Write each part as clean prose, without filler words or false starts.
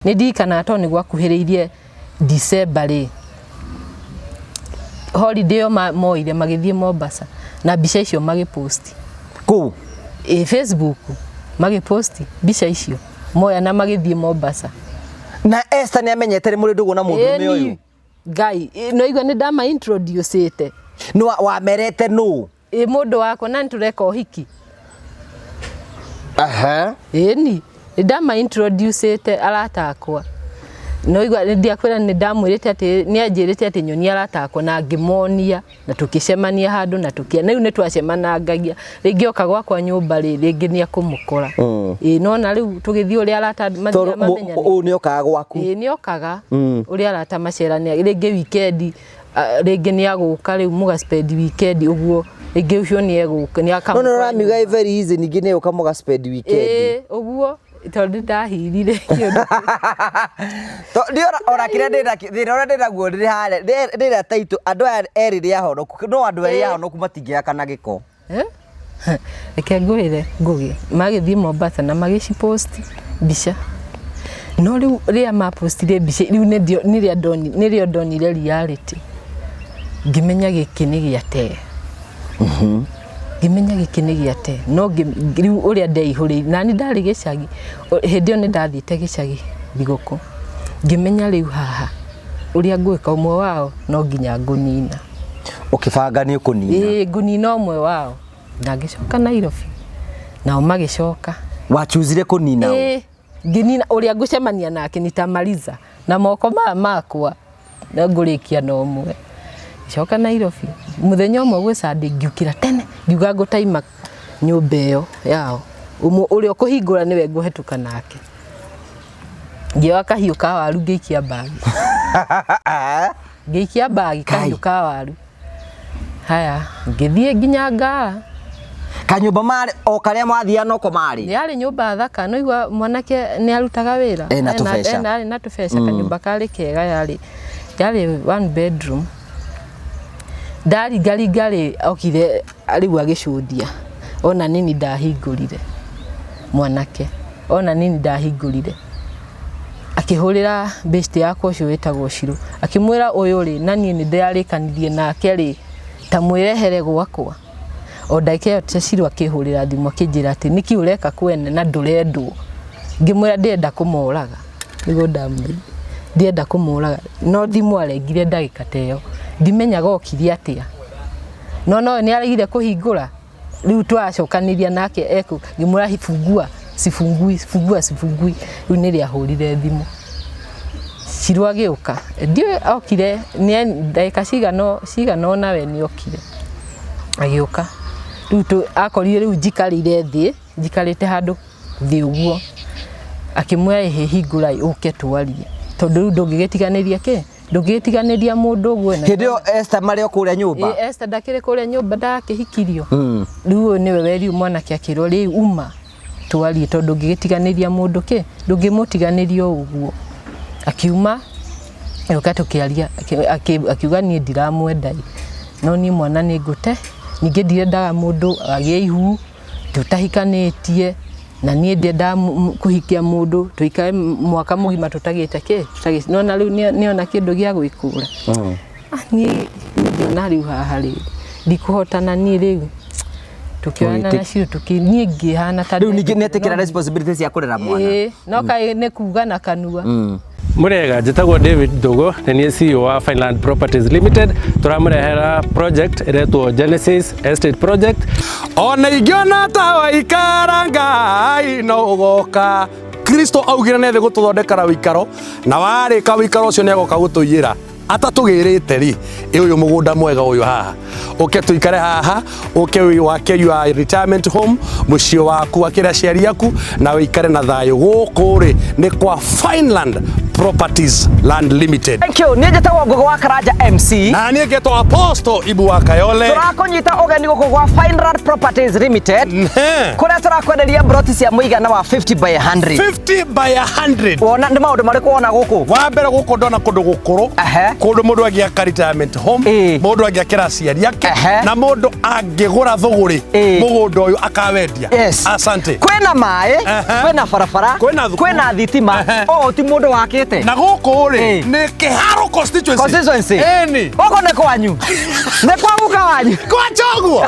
Nĩ ndirikanaga tondũ nĩ gwakuhĩrĩirie December rĩ, holiday ĩyo moire magĩthiĩ Mombasa na mbica icio magĩpost. Kũ? Ĩ Facebook magĩpost mbica icio moya na magĩthiĩ Mombasa. Na Esther nĩ amenyete nĩ mũrĩ ndũgũ na mũndũrũme ũyũ? Ngai, no igua nĩ ndama introduce ĩte. Nĩ wamerete nũ? Ĩ mũndũ wakwa na nĩ tũreka ũhiki. Aha. Ĩni, nĩ ndama introduce ĩte arata akwa. No igua ndiakwĩra nĩ ndamwĩrĩte atĩ nĩ anjĩrĩte atĩ nyonie arata akwa na ngĩmonia na tũkĩcemania handũ na tũkĩa na rĩu nĩ twacemanangagia rĩngĩ oka gwakwa nyũmba rĩ rĩngĩ nĩ ekũmũkora. Ĩ no na rĩu tũgĩthiĩ ũrĩa arata Tondũ mathiaga mamenyanĩte. ũyũ nĩ okaga gwaku. Ĩ nĩ okaga ũrĩa arata macerania rĩngĩ weekend rĩngĩ nĩ agũka rĩu mũga spend weekend ũguo rĩngĩ ũcio nĩ egũka nĩ No akamũkora nĩ ũramiuga ĩ very easy ningĩ nĩ ũka mũga spend weekend. Ĩ ũguo tondũ ndahirire kĩũndũ Niĩ ona kĩrĩa ndĩnakĩo thĩna ũrĩa ndĩnaguo ndĩ harĩa ndĩna taitũ andũ aya erĩ nĩ ahonoku no andũ erĩ ahonoku matingĩhakana gĩko. Eh? Reke ngwĩre Ngũgĩ, magĩthiĩ Mombasa na magĩcipost mbica. No rĩu rĩrĩa mapostire mbica rĩu nĩrĩo ndonire reality. Ngĩmenya gĩkĩ nĩ gĩa tee. Ngĩmenya gĩkĩ nĩ gĩa tee. No rĩu ũrĩa ndeihũrĩire, nani ndarĩ gĩcagi, hĩndĩ ĩyo nĩ ndathiĩte gĩcagi thigũkũ. Ngĩmenya rĩu haha ũrĩa ngwĩka ũmwe wao no nginya ngũnina. Ũkĩbanga nĩ ũkũnina. Ĩĩ ngũnina ũmwe wao. Na ngĩcoka Nairobi. Nao magĩcoka. Wachuzire kũnina ũ? Ĩĩ ngĩnina ũrĩa ngũcemania nake nitamaliza na moko maya makwa na ngũrĩkia na ũmwe. Ngĩcoka Nairobi. Mũthenya ũmwe gwĩ Sunday ngĩũkĩra tene ngiuga ngũtaima nyũmba ĩyo yao. Ũmwe ũrĩa ũkũhingũra nĩwe ngũhetũka nake. Ngĩoya kahiũ ka waru ngĩikia mbagi. Ngĩikia mbagi kahiũ ka waru. Haya, ngĩthiĩ nginya Ngara. Kanyũmba marĩ o karĩa mwathiaga noko marĩ? Yarĩ nyũmba thaka, no igua mwanake nĩ arutaga wĩra. Ena tũbeca. Ena arĩ na tũbeca, kanyũmba karĩ kega yarĩ yarĩ one bedroom. Ndaringaringa rĩ, okire rĩu agĩcũthia, ona nini ndahingũrire mwanake, ona nini ndahingũrire. Akĩhũrĩra best yakwa ũcio wĩtagwo Shiro, akĩmwĩra ũyũ rĩ, na niĩ nĩ ndĩrarĩkanirie nake rĩ, ta mwĩrehere gwakwa. O ndagĩka ĩyo Shiro akĩhũrĩra thimũ akĩnjĩra atĩ nĩkĩ ũreka kwene na ndũrendwo. Ngĩmwĩra ndĩrenda kũmoraga, nĩguo ndamwĩrire, ndĩrenda kũmoraga, no thimũ arengire ndagĩka ta ĩyo, ndimenyaga okire atĩa. No no nĩ aregire kũhingũra. Rĩu twaracokanĩria nake ekũ ngĩmwĩra fungua sifungui fungua sifungui rĩu nĩrĩo ahũrire thimũ. Shiro agĩũka ndiũĩ okire ndagĩka cigana ũna we nĩ okire agĩũka. Rĩu akorire rĩu njikarĩire thĩ njikarĩte handũ thĩ ũguo akĩmwĩra ĩhĩ hingũra ũke twarie tondũ rĩu ndũngĩgĩtiganĩria kĩ ndũngĩgĩtiganĩria mũndũ ũguo. Hĩndĩ ĩyo Esther marĩ o kũrĩa nyũmba? Ĩ Esther ndakĩrĩ kũrĩa nyũmba ndakĩhikirio. Rĩu ũyũ nĩwe werirwo mwanake akĩrwo rĩu uma twarie tondũ ndũngĩgĩtiganĩria mũndũ kĩ ndũngĩmũtiganĩria o ũguo. Akiuma agĩũka tũkĩaria akiuga niĩ ndiramwenda ĩ no niĩ mwana nĩ ngũte ningĩ ndirendaga mũndũ agĩe ihu tũtahikanĩtie na niĩ ndiendaga kũhikia mũndũ tũikare mwaka mũgima tũtagĩte kĩ tũtagĩte nĩwona rĩu nĩona kĩndũ gĩa gwĩkũra. Niĩ ngĩona rĩu haha rĩ ndikũhotana niĩ rĩu tũkĩoyana na Shiro niĩ ngĩhana ta Rĩu ningĩ nĩetĩkĩra responsibility cia kũrera mwana. Ĩĩ no kaĩ nĩ kuga na kanua. Mũrĩega, njĩtagwo David Ndũgũ, nĩ niĩ CEO wa Fineland Properties Limited. Tũramũrehera project ĩretwo Genesis Estate Project. Ona ingĩona ta waikara Ngai no ũgoka. Kristo augire nĩ thĩ gũtũthondekera wĩikaro na warĩka wĩikaro ũcio nĩ agoka gũtũiyĩra. Atatũgĩrĩte rĩ, ĩ ũyũ mũgũnda mwega ũyũ haha, ũke tũikare haha, ũke wake your retirement home, mũciĩ waku wakĩre aciari aku na ũikare na thayũ. Gũkũ rĩ nĩ kwa Fineland Properties Land Limited. Thank you. Niĩ njĩtagwo Ngũgĩ wa Karanja MC. Na niĩ ngetwo Apostle Ibu wa Kayole. Tũrakũnyita ũgeni gũkũ gwa Fineland Properties Limited. Kũrĩa tũrakwenderia broti cia mũigana wa 50 by 100. 50 by 100. Wona nĩ maũndũ marĩkũ wona gũkũ? Wa mbere gũkũ ndona kũndũ gũkũrũ. Ehe. Kũndũ mũndũ angĩaka retirement home. Ĩĩ. Mũndũ angĩakĩra aciari ake. Ehe. Na mũndũ angĩgũra thũgũrĩ Ĩĩ. mũgũnda ũyũ akawendia. Yes. Asante. Kwĩna maĩ, Ehe. kwĩna barabara, Kwĩna thukuru. kwĩna thitima. Ehe. Ũũ ti mũndũ wakĩte. Na gũkũ rĩ Ĩĩ. nĩ Kĩharũ constituency. Constituency. Ĩni. Gũkũ nĩ kwanyu. Nĩ kwa guka wanyu. Kwa Choguo.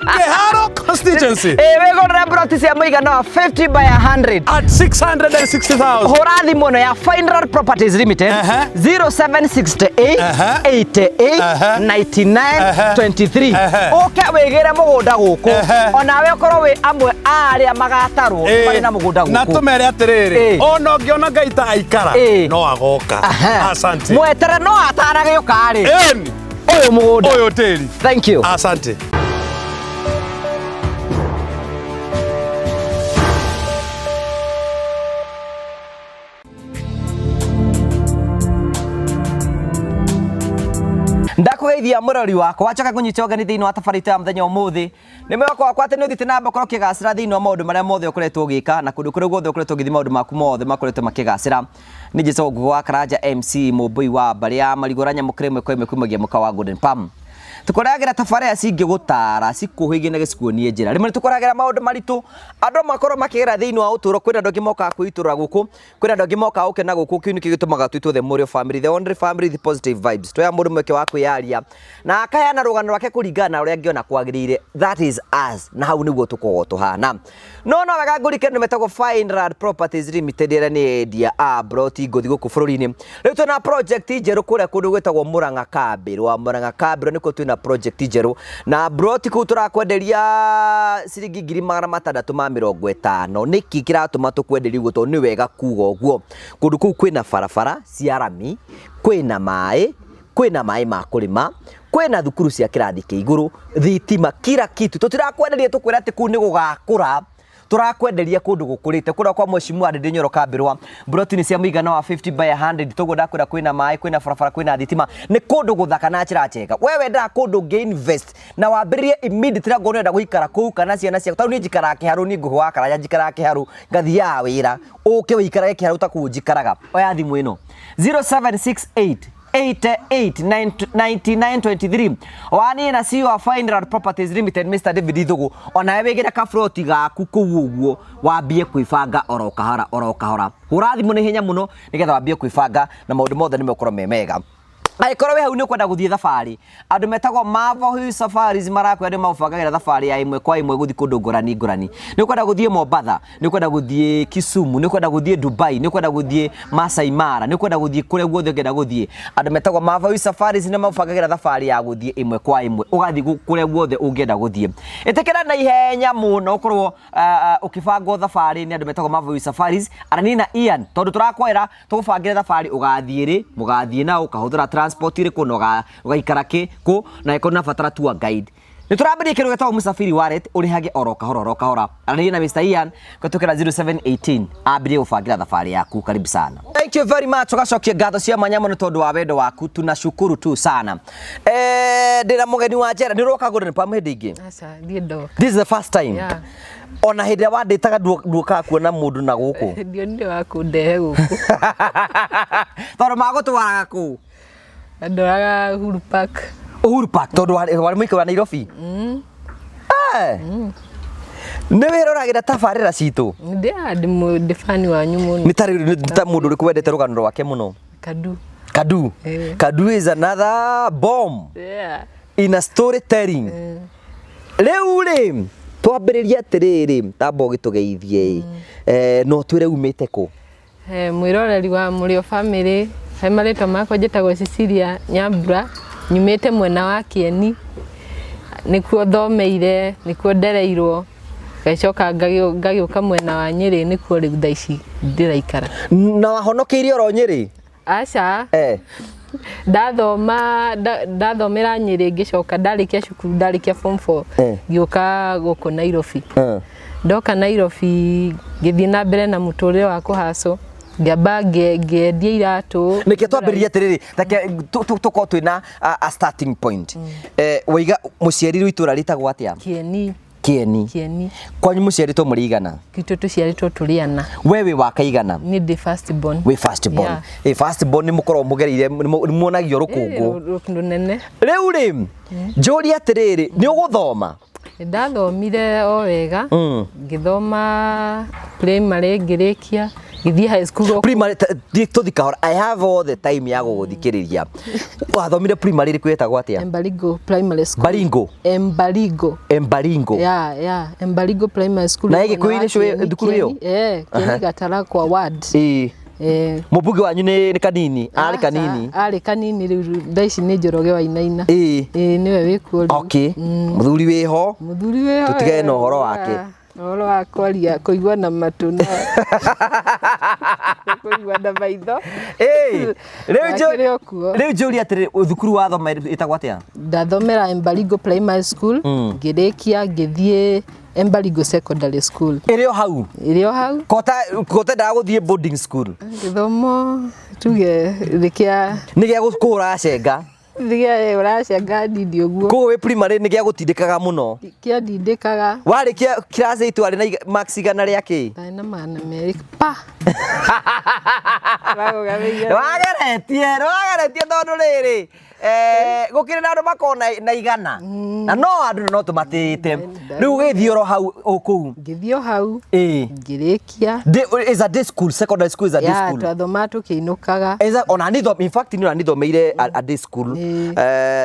Kĩharũ constituency. Ĩĩ wĩgũrĩre broti cia mũigana wa 50 by 100. At 660,000. Hũra thimũ ĩno ya Fineland Properties Limited Ehe. 0768 Ehe. 88 Ehe. 99 Ehe. 23. Ehe. Ũke wĩgĩre mũgũnda gũkũ Ehe. onawe ũkorwo wĩ amwe a arĩa magatarwo Ĩĩ. marĩ na mũgũnda na gũkũ. tũmere atĩrĩrĩ Ĩĩ. ona ũngĩona Ngai ta aikara Ĩĩ. no agoka. Aha. Asante. Mwetere no ataragĩũka rĩ Ĩni. ũyũ mũgũnda. Ũyũ tĩri. Thank you. Asante. Ndakũgeithia mũrori wakwa wacoka kũnyita ũgeni thĩinĩ wa tabarĩra itũ ya mũthenya ũmũthĩ. Nĩ mwĩhoko wakwa atĩ nĩ ũthiĩte na mbere gũkorwo ũkĩgacĩra thĩinĩ wa maũndũ marĩa mothe ũkoretwo ũgĩka na kũndũ kũrĩa guothe ũkoretwo ũgĩthiĩ maũndũ maku mothe makoretwo makĩgacĩra. Nĩ njĩtagwo Ngũgĩ wa Karanja MC mũmbũi wa mbarĩ ya Marigũ nyamũkĩra ĩmwe kwa ĩmwe kumagia mũkawa wa Golden Palm. Tũkoragĩra tabarĩra cingĩgũtara cikũhĩgie na gĩcikuonie njĩra. Rĩmwe nĩtũkoragĩra maũndũ maritũ andũ makorwo makĩgera thĩinĩ wa ũtũũro. Kwĩna andũ angĩ mokaga kwĩitũrũra gũkũ, kwĩna andũ angĩ mokaga gũkena gũkũ. Kĩu nĩkĩo gĩtũmaga twĩtwo the Mũrĩo family, the only family with positive vibes. Twoya mũndũ mweke wa kwĩyaria na akaheana rũgano rwake kũringana na ũrĩa angĩona kwagĩrĩire. That is us, na hau nĩguo tũkoragwo tũhana. No no wega ngũrike nĩ metagwo Fineland Properties Limited ĩrĩa nĩ endia a broti ngũthi gũkũ bũrũri-inĩ. Rĩu twĩna project njerũ kũrĩa kũndũ gwĩtagwo Murang'a Kambĩrwa. Murang'a Kambĩrwa nĩkuo twĩna project njerũ na broti kũu tũrakwenderia ciringi 650,000. Nĩkĩ kĩratũma tũkwenderie ũguo? Tondũ nĩ wega kuga ũguo. Kũndũ kũu kwĩna barabara cia rami, kwĩna maĩ, kwĩna maĩ ma kũrĩma, kwĩna thukuru cia kĩrathi kĩa igũrũ, thitima, kila kitu. Tũtirakwenderia tũkwĩra atĩ kũu nĩ gũgakũra, turakwenderia kundu gukurite kuria kwa mheshimiwa Ndindi Nyoro Kambirwa. Broti ni cia muigana wa 50 by 100 toguo ndakwira kwina maĩ, kwina barabara, kwina thitima, ni kundu guthaka na njira njega. We wendaga kundu ungi invest na wambiririe immediately ngoro nenda guikara kuu kana ciana ciaku. Tondũ niĩ njikaraga Kĩharũ, niĩ Ngũgĩ wa Karanja njikaraga Kĩharũ, ngathiaga wĩra ũke wĩikarage Kĩharũ ta kũu njikaraga. Oya thimũ ĩno 0768 889923 waniĩ na CEO wa Fineland Properties Limited Mr David Ithugu, onawe wĩgĩre kabroti gaku kũu ũguo wambie kwĩbanga oro kahora oro kahora. Hũra thimũ nĩ ihenya mũno nĩgetha wambie kwĩbanga na maũndũ mothe nĩ megũkorwo me mega. Angĩkorwo wĩ hau nĩ ũkwenda gũthiĩ thabarĩ, andũ metagwo Marvel Hill Safaris marakwĩra nĩ magũbangagĩra thabarĩ ya ĩmwe kwa ĩmwe gũthiĩ kũndũ ngũrani ngũrani. Nĩ ũkwenda gũthiĩ Mombatha, nĩ ũkwenda gũthiĩ Kisumu, nĩ ũkwenda gũthiĩ Dubai, nĩ ũkwenda gũthiĩ Masai Mara, nĩ ũkwenda gũthiĩ kũrĩa guothe ũngĩenda gũthiĩ. Andũ metagwo Marvel Hill Safaris nĩ magũbangagĩra thabarĩ ya gũthiĩ ĩmwe kwa ĩmwe, ũgathiĩ kũrĩa guothe ũngĩenda gũthiĩ. Ĩtĩkĩra na ihenya mũno ũkorwo ũkĩbangwo thabarĩ nĩ andũ metagwo Marvel Hill Safaris. Arania na Ian tondũ tũrakwĩra tũgũbangĩre thabarĩ, ũgathiĩ rĩ, mũgathiĩ na ũkahũthĩra transport ĩrĩkũ na ũgaikara kĩ kũ, na ĩkorwo na batara tour guide. Nĩ tũrambĩrĩria kĩndũ gĩtagwo Musafiri Wallet, ũrĩhage oro kahora oro kahora. Arania na Mr Ian kũhetũkĩra 0718 ambĩrĩrie gũbangĩra thabarĩ yaku. Karibu sana. Thank you very much. Ũgacokia ngatho cia mwanya mũno tondũ wa wendo waku, tunashukuru tu sana. Ndĩna mũgeni wa njera, nĩ ũroka Golden Palm hĩndĩ ĩngĩ? Aca, ndiĩ ndoka. This is the first time. Yeah. Ona hĩndĩ ĩrĩa wandĩtaga nduokaga kuona mũndũ na gũkũ. Ndionire wa kũndehe gũkũ. Tondũ magũtwaraga kũ? Ndoraga Uhuru Park. Uhuru Park tondũ warĩ mũikari wa Nairobi. Nĩ wĩroragĩra tabarĩra citũ? Ndĩ fani wanyu mũno. Nĩ ta rĩu nĩ ta mũndũ ũrĩkũ wendete rũgano rwake mũno? Kadu. Kadu. Kadu is another bomb. Yeah. In a storytelling. Rĩu rĩ twambĩrĩrie atĩrĩrĩ, tamba ũgĩtũgeithie ĩ, no twĩre umĩte kũ? Mwĩroreri wa Mũrĩo family, he marĩtwa makwa njĩtagwo Cecilia Nyambura, nyumĩte mwena wa Kĩeni, nĩkuo thomeire, nĩkuo ndereirwo, ngacoka ngagĩũka mwena wa Nyĩrĩ, nĩkuo rĩu thaa ici ndĩraikara. Na wahonokeirie oro Nyĩrĩ? Aca. Ndathoma, ndathomera Nyĩrĩ, ngĩcoka ndarĩkia cukuru, ndarĩkia form 4, ngĩũka gũkũ Nairobi. Ndoka Nairobi ngĩthiĩ na mbere na mũtũrĩre wa kũhacwo, Ngĩamba ngĩendia iratũ. Nĩkĩo twambĩrĩria atĩrĩrĩ, reke tũkorwo twĩna a starting point. Waiga mũciarirwo itũra rĩtagwo atĩa? Kĩeni. Kĩeni. Kĩeni. Kwanyu mũciarĩtwo mũrĩ igana? Gwitũ tũciarĩtwo tũrĩ ana. We wĩ wa kaigana? Niĩ ndĩ first born. Wĩ first born. Yeah. First born nĩ mũkoragwo mũgereire, nĩ muonagio rũkũngũ. Rũnene. Rĩu rĩ, njũrie atĩrĩrĩ, nĩ ũgũthoma? Ndathomire o wega. Ngĩthoma primary ngĩrĩkia, ngĩthiĩ high school o Primary, thiĩ tũthi kahora. I have all the time ya gũgũthikĩrĩria. Wathomire primary ĩrĩkũ, ĩtagwo atĩa? Embaringo Primary School. Baringo? Embaringo. Embaringo. Yeah, Embaringo Primary School. Na ĩ Gĩkũyũ-inĩ thukuru ĩyo? Kieni Gatarakwa ward. Mũmbunge wanyu nĩ Kanini, arĩ Kanini? Arĩ Kanini rĩu, thaa ici nĩ Njoroge Wainaina. Ĩĩ, nĩwe wĩkuo rĩu. Okay. Mũthuri wĩho. Mũthuri wĩho. Tũtigane na ũhoro wake. Ũhoro wa kwaria, kũigua na matũ na kũigua na maitho. Rĩu Akĩrĩ o kuo. Rĩu njũrie atĩrĩrĩ, thukuru wathoma ĩtagwo atĩa? Ndathomera Embaringo Primary School, ngĩrĩkia ngĩthiĩ Embaringo Secondary School. Ĩrĩ o hau? Ĩrĩ o hau. Kota kotendaga gũthiĩ boarding school? Gĩthomo tuge nĩkĩa Nĩ gĩa kũhũra cenga. Nĩgĩa ũracenga nini ũguo. Koguo wĩ primary nĩ gĩa gũtindĩkaga mũno? Kĩandindĩkaga. Warĩkia class 8 warĩ na marks igana rĩa kĩ? Ndarĩ na 200 pa. Nĩwageretie tondũ rĩrĩ, gũkĩrĩ na andũ makoragwo na igana na no andũ no tũmatĩĩte. Rĩu ũgĩthiĩ oro hau o kũu? Ngĩthiĩ o hau. Ngĩrĩkia. Is a day school, secondary school is a day school. Twathomaga tũkĩinũkaga. Is a, ona ni in fact ni ona nithomeire a day school.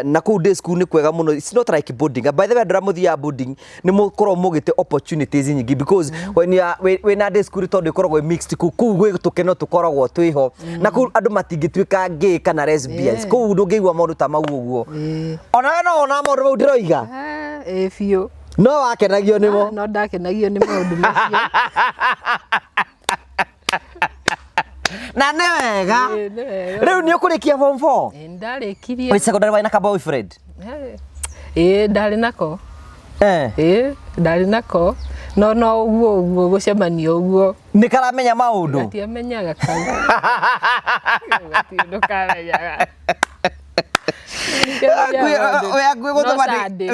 Na kũu day school nĩ kwega mũno. It's not like boarding. By the way, andũ arĩa mũthiaga boarding nĩ mũkoragwo mũgĩte opportunities nyingĩ because when you are wĩna day school, tondũ ĩkoragwo ĩ mixed, kũu gwĩ tũkeno tũkoragwo twĩho, na kũu andũ matingĩtuĩka gay kana lesbians. Kũu ndũngĩigua maũndũ ta mau ũguo. Ona we no wona maũndũ mau ndĩroiga? Ĩĩ biũ. No wakenagio nĩmo? No ndakenagio nĩ maũndũ macio. Na nĩ wega. Ĩĩ, nĩ wega. Rĩu nĩ ũkũrĩkia form 4? Ĩĩ, ndarĩkirie. Wĩ secondary warĩ na ka boyfriend? Ĩĩ, ndarĩ nako. Ĩĩ, ndarĩ nako, no ũguo ũguo gũcemania ũguo. Nĩ karamenya maũndũ? Gatiamenyaga kau. Gatiũndũ kamenyaga. Wĩ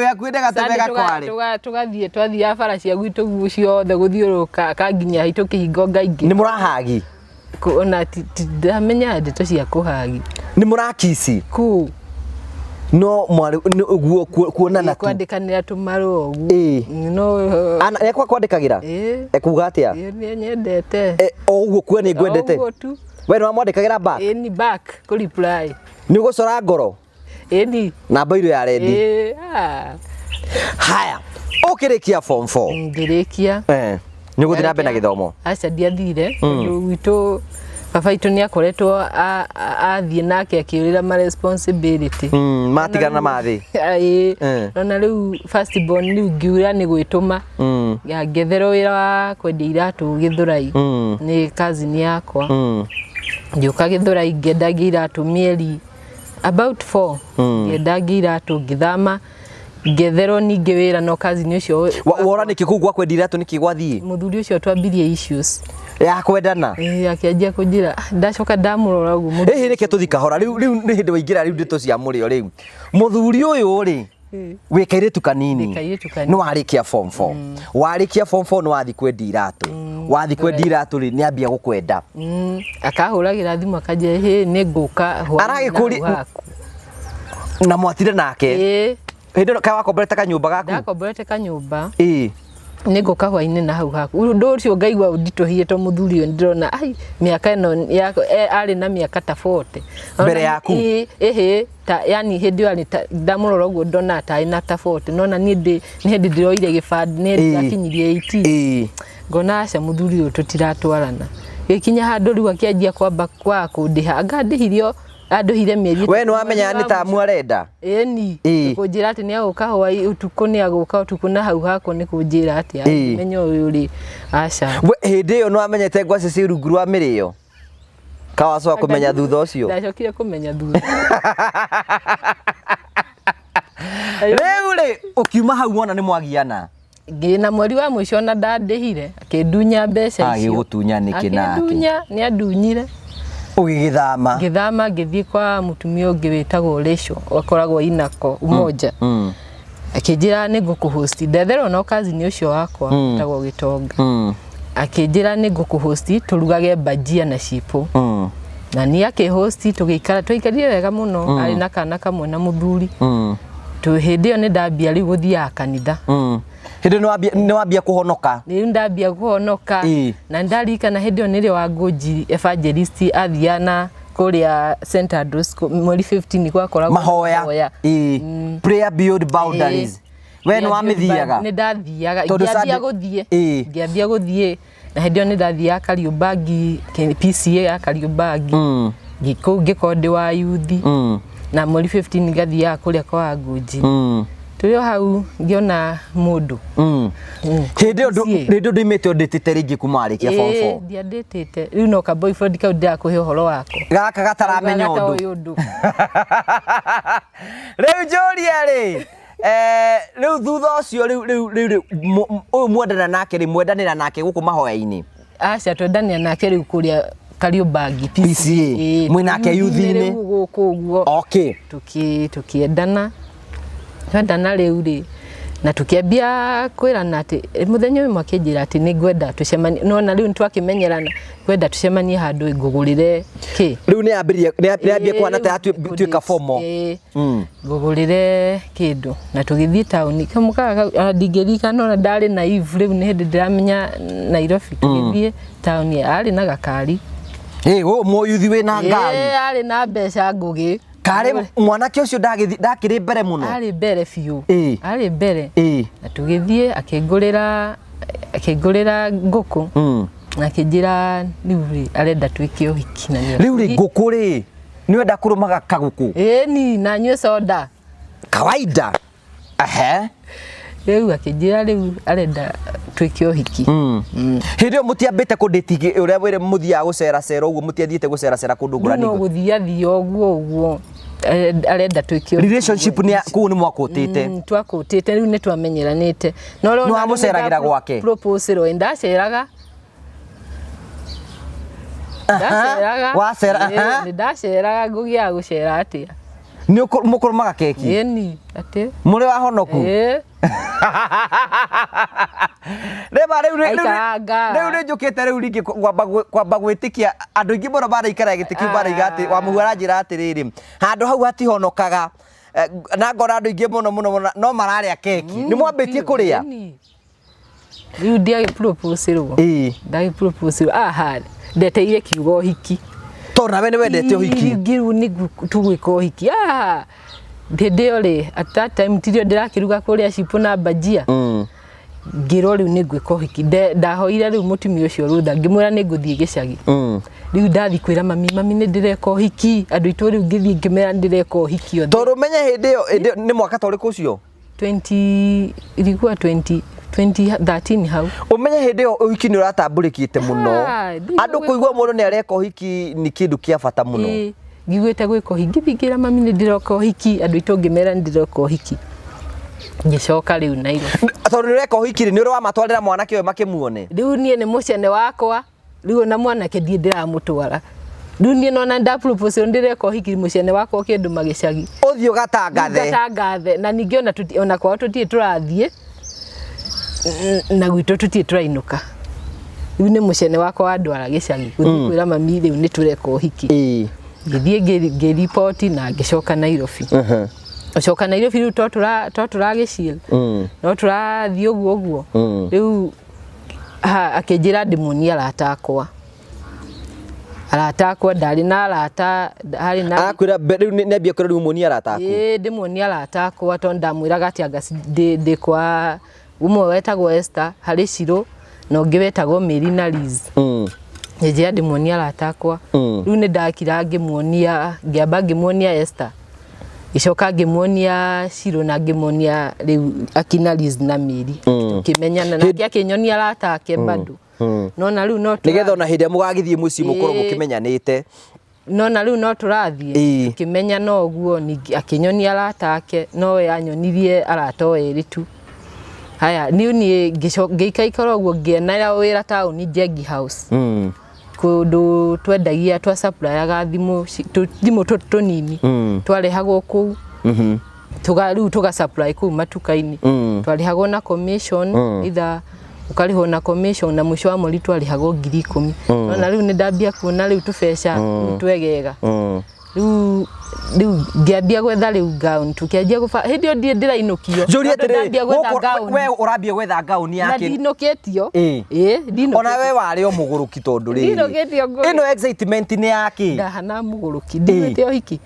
hakuhĩ ndĩgatũme gakware. Tũgathiĩ, twathiaga bara cia gwitũ guo ciothe gũthiũrũrũka kanginya haitũ kĩhingo ngaingĩ. Nĩ mũrahagi? Ona ndamenyaga ndeto cia kũhagi. Nĩ mũrakici? Kũ? No mwarĩ nĩ ũguo kuonana tu. Kwandĩkanĩra tũmarũa ũguo. No Ana ekwa kwandĩkagĩra? Ĩĩ. Ekuga atĩa? Ĩĩ, nĩ nyendete. O ũguo kuo nĩ ngwendete? O ũguo tu. We nĩ wamwandĩkagĩra back? Ĩĩ, ni back kũ reply. Nĩ ũgũcora ngoro? Ĩni. Na mbairũ ya rendi? Ĩĩ. Ah. Haya, ũkĩrĩkia form 4? Ngĩrĩkia. Nĩ ũgũthiĩ na mbere na gĩthomo? Aca, ndiathire, tondũ gwitũ baba itũ nĩ akoretwo athiĩ nake akĩũrĩra ma responsibility. Matigana na mathĩ. Ĩĩ. Ona rĩu first born, rĩu ngiura nĩ gwĩtũma. Ya, ngĩetherwo wĩra wa kwendia iratũ Gĩthũrai nĩ cousin yakwa. Ngĩũka Gĩthũrai, ngĩendagia iratũ mĩeri about 4, ngĩendagia iratũ, ngĩthama, ngĩetherwo ningĩ wĩra no cousin ũcio. Wora nĩkĩ kũu gwa kwendia iratũ, nĩkĩ gwathiĩ? Mũthuri ũcio twambirie issues. Ya kwendana? Ĩĩ, akĩanjia kũnjĩra, "Ah," ndacoka ndamũrora ũguo mũthuri. Ĩhĩ, reke tũthi kahora. Rĩu nĩ hĩndĩ waingĩra rĩu ndeto cia mũrĩo. Rĩu mũthuri ũyũ rĩ, wĩ kairĩtu kanini. Ndĩ kairĩtu kanini. Nĩ warĩkia form 4, warĩkia form 4 nĩ wathiĩ kwendia iratũ, wathiĩ kwendia iratũ rĩ, nĩ ambia gũkwenda? Akahũragĩra thimũ akanjĩra, "Hĩ, nĩ ngũka hwaĩ-inĩ na hau haku." Na mwatire nake? Ĩĩ. Hĩndĩ ĩno kaĩ wakomborete kanyũmba gaku? Ndakomborete kanyũmba. Nĩ ngũka hwaĩ-inĩ na hau haku. Ũndũ ũcio ngaigua ũnditũhie, to mũthuri ũyũ ndĩrona ai mĩaka ĩno yako, arĩ na mĩaka ta 40 Mbere yaku? Ĩĩ, ĩhĩ, ta yani hĩndĩ ĩyo arĩ ta, ndamũrora ũguo ndona ta arĩ na ta 40, nona niĩ ndĩ nĩ hĩndĩ ndĩroire gĩbandĩ, nĩ hĩndĩ ndakinyirie 18. Ngona aca, mũthuri ũyũ tũtiratwarana. Gĩkinya handũ rĩu akĩanjia kwamba kwaga kũndĩha, anga ndĩhirio, andũhire mĩeri We 3. nĩ wamenya nĩ tamu arenda? Ĩni. Kũnjĩra atĩ nĩ agũka hwaĩ ũtukũ, nĩ agũka ũtukũ na hau hakwa, nĩ kũnjĩra atĩa? Menya ũyũ rĩ, aca. We hĩndĩ ĩyo nĩ wamenyete ngwacĩ ciĩ rungu rwa mĩrĩo, kawacoka kũmenya thutha ũcio? Ndacokire kũmenya thutha. Rĩu rĩ, ũkiuma hau wona nĩ mwagiana? Ngĩ na mweri wa mũico ona ndandĩhire, akĩndunya mbeca icio. Agĩgũtunya nĩkĩ nake? Akĩndunya, nĩ andunyire. Ũgĩgĩthama. Ngĩthama ngĩthiĩ kwa mũtumia ũngĩ wĩtagwo Rachel, akoragwo Inako, Umoja. Akĩnjĩra nĩ ngũkũhosti, ndetherwo no cousin ũcio wakwa wĩtagwo Gĩtonga. Akĩnjĩra nĩ ngũkũhosti tũrugage bhajia na chipo. Na niĩ akĩhosti tũgĩikara, twaikarire wega mũno, arĩ na kana kamwe na mũthuri. Hĩndĩ ĩyo nĩ ndambia rĩu gũthiaga kanitha. Hĩndĩ ĩyo nĩ wambia kũhonoka. Rĩu ndambia kũhonoka. Na ndarikana hĩndĩ ĩyo nĩrĩo Wangũnji evangelist athiaga na kũrĩa St Andrews mweri 15 gwakoragwo mahoya. Prayer beyond boundaries. We nĩ wamĩthiaga? Nĩ ndathiaga. Ngĩambia gũthiĩ. Ngĩambia gũthiĩ. Na hĩndĩ ĩyo nĩ ndathiaga Kariobangi, PCA ya Kariobangi. Kũu ngĩkorwo ndĩ wa yuthi. Na mweri 15 ngathiaga kũrĩa kwa Wangũnji. Tũrĩ o hau ngĩona mũndũ. Hĩndĩ ĩyo hĩndĩ ĩyo ndũimĩte ũndĩtĩte rĩngĩ kuma warĩkia form 4? Ndiandĩtĩte. Rĩu no ka boyfriend kau ndĩrakũhe ũhoro wako. Gaka gataramenya ũndũ. Ũndũ. Rĩu njũrie rĩ, rĩu thutha ũcio rĩu rĩu rĩu ũyũ mwendana nake rĩ, mwendanĩra nake gũkũ mahoya-inĩ? Aca, twendanĩra nake rĩu kũrĩa Kariobangi PCA. Mwĩ nake youth-inĩ? Rĩu gũkũ ũguo. Tũkĩendana. Twendana rĩu rĩ, na tũkĩambia kwĩrana atĩ mũthenya ũmwe akĩnjĩra atĩ nĩ ngwenda tũcemanie, no na rĩu nĩtwakĩmenyerana, ngwenda tũcemanie handũ ngũgũrĩre kĩ. Rĩu nĩ yambĩrĩria, nĩ yambia kũhana ta yatuĩka formal. Ngũgũrĩre kĩndũ na tũgĩthiĩ taũni kamũkaga ndingĩririkana ona ndarĩ naive rĩu nĩ hĩndĩ ndĩramenya Nairobi, tũgĩthiĩ taũni arĩ na gakari. Ũyũ mũyuthi wĩna ngari. Arĩ na mbeca ngũgĩ. Karĩ mwanake ũcio ndakĩrĩ mbere mũno. Arĩ mbere biũ. Arĩ mbere. Na tũgĩthiĩ akĩngũrĩra ngũkũ. Na akĩnjĩra rĩu rĩ arenda twĩke ũhiki na nĩ Rĩu rĩ ngũkũ rĩ nĩ wenda kũrũmaga kagũkũ? Ĩni, na nyue soda. Kawaida. Ehe. Rĩu akĩnjĩra rĩu arenda twĩke ũhiki. Hĩndĩ ĩyo mũtiambĩte kũndĩti ũrĩa wĩrĩ mũthiaga gũceracera ũguo, mũtiathiĩte gũceracera kũndũ ngũrani? No gũthiathia ũguo ũguo. Arenda twĩke ũhiki. Relationship nĩ kũu nĩ mwakũtĩte? Twakũtĩte, rĩu nĩ twamenyeranĩte. No Nĩ wamũceragĩra gwake? Propose rwo ndaceraga. Ndaceraga. Wacera, aha. Nĩ ndaceraga ngũgĩaga gũcera atĩa? Nĩ mũkũrũmaga keki? Ĩni, atĩ. Mũrĩ wahonoku? Ĩĩ. Rĩma rĩu Aikaranga. rĩu nĩ njũkĩte rĩu rĩngĩ kwamba gwĩtĩkia andũ aingĩ mũno maraikara gĩtĩ kĩu maraiga atĩ Wamũhu aranjĩra atĩrĩrĩ, handũ hau hatihonokaga. Na ngona andũ aingĩ mũno mũno mũno no mararĩa keki. Nĩ mwambĩtie kũrĩa? Rĩu ndiagĩ-propose rwo. Ndagĩ-propose rwo. Aha, ndeteire kiugo ũhiki. Tondũ nawe nĩ wendete ũhiki. Rĩu nĩ tũgwĩka ũhiki. Aha. Hĩndĩ ĩyo rĩ, at that time tirio ndĩrakĩruga kũrĩa cipu na bhajia. Ngĩrwo rĩu nĩ ngwĩka ũhiki. Ndahoire rĩu mũtumia ũcio rũtha, ngĩmwĩra nĩ ngũthiĩ gĩcagi. Rĩu ndathiĩ kwĩra mami, mami nĩ ndĩreka ũhiki. Andũ aitũ rĩu ngĩthiĩ ngĩmera nĩ ndĩreka ũhiki othe. Tondũ ũmenye hĩndĩ ĩyo, hĩndĩ ĩyo nĩ mwaka ta ũrĩkũ ũcio? 20, ilikuwa 2013 hau. Ũmenye hĩndĩ ĩyo ũhiki nĩ ũratambũrĩkĩte mũno. Andũ kũigua mũndũ nĩ areka ũhiki nĩ kĩndũ kĩa bata mũno. Ngiguĩte gwĩka ũhiki, ngĩthiĩ ngĩra mami nĩ ndĩroka ũhiki, andũ aitũ ngĩmera nĩ ndĩroka ũhiki. Ngĩcoka rĩu Nairobi. Tondũ nĩ ũreka ũhiki rĩ, nĩ ũrĩ wamatwarĩra mwanake ũyũ makĩmuone? Rĩu niĩ nĩ mũcene wakwa, rĩu ona mwanake ndiĩ ndĩramũtwara. Rĩu niĩ nona nda propose ndĩreka ũhiki mũcene wakwa ũkĩndũma gĩcagi. Ũthiĩ ũgatangathe. Ngatangathe na ningĩ ona kwao tũtirĩ tũrathiĩ na gwitũ tũtirĩ tũrainũka. Rĩu nĩ mũcene wakwa wandwara gĩcagi gũthiĩ kwĩra mami rĩu nĩ tũreka ũhiki. Ngĩthiĩ ngĩriboti na ngĩcoka Nairobi. Gũcoka Nairobi rĩu to tũragĩchill. No tũrathiĩ ũguo ũguo. Rĩu akĩnjĩra ndĩmuonie arata akwa. Arata akwa ndarĩ na arata, harĩ na Arakwĩra rĩu nĩ ambia kwĩra rĩu muonie arata aku? Ĩĩ, ndĩmuonie arata akwa tondũ ndamwĩraga atĩ anga ndĩ kwa ũmwe wetagwo Esther, harĩ Shiro na ũngĩ wetagwo Mary na Liz. Ngĩnjĩra ndĩmuonie arata akwa. Rĩu nĩ ndakira ngĩmuonia, ngĩamba ngĩmuonia Esther. Ngĩcoka ngĩmuonia Shiro na ngĩmuonia rĩu akina Liz na Mary. Tũkĩmenyana nake akĩnyonia arata ake bado. No na rĩu no Nĩgetha ona hĩndĩ ĩrĩa mũgagĩthiĩ mũciĩ mũkorwo mũkĩmenyanĩte. No na rĩu no tũrathiĩ tũkĩmenyana ũguo, ningĩ akĩnyonia arata ake, no we anyonirie arata o erĩ tu. Haya, niĩ niĩ ngĩikaikara ũguo, ngĩenera wĩra taũni, Njengi House, kũndũ twendagia, twa supplyaga thimũ, thimũ tũtũ tũnini twarehagwo kũu, tuga rĩu tũga supply kũu matuka-inĩ. Twarĩhagwo na commission, either ũkarĩhwo na commission, na mũico wa mweri twarĩhagwo 10,000. Nona rĩu nĩ ndambia kuona rĩu tũbeca rĩu twegega. Rĩu ngĩambia gwetha rĩu gown, tũkĩanjia gũba hĩndĩ ĩyo ndiĩ ndĩrainũkio. Njũrie Tondũ atĩrĩrĩ, ndambia gwetha gũkũ gown we ũrambia gwetha ngauni na yake? ndinũkĩtio. Ĩ. Ĩ, ndinũkĩtio. Ona we warĩ o mũgũrũki tondũ rĩrĩ Ndinũkĩtio ngũrĩ. ĩno excitement nĩ yake. Ndahana mũgũrũki, ndiguĩte ũhiki.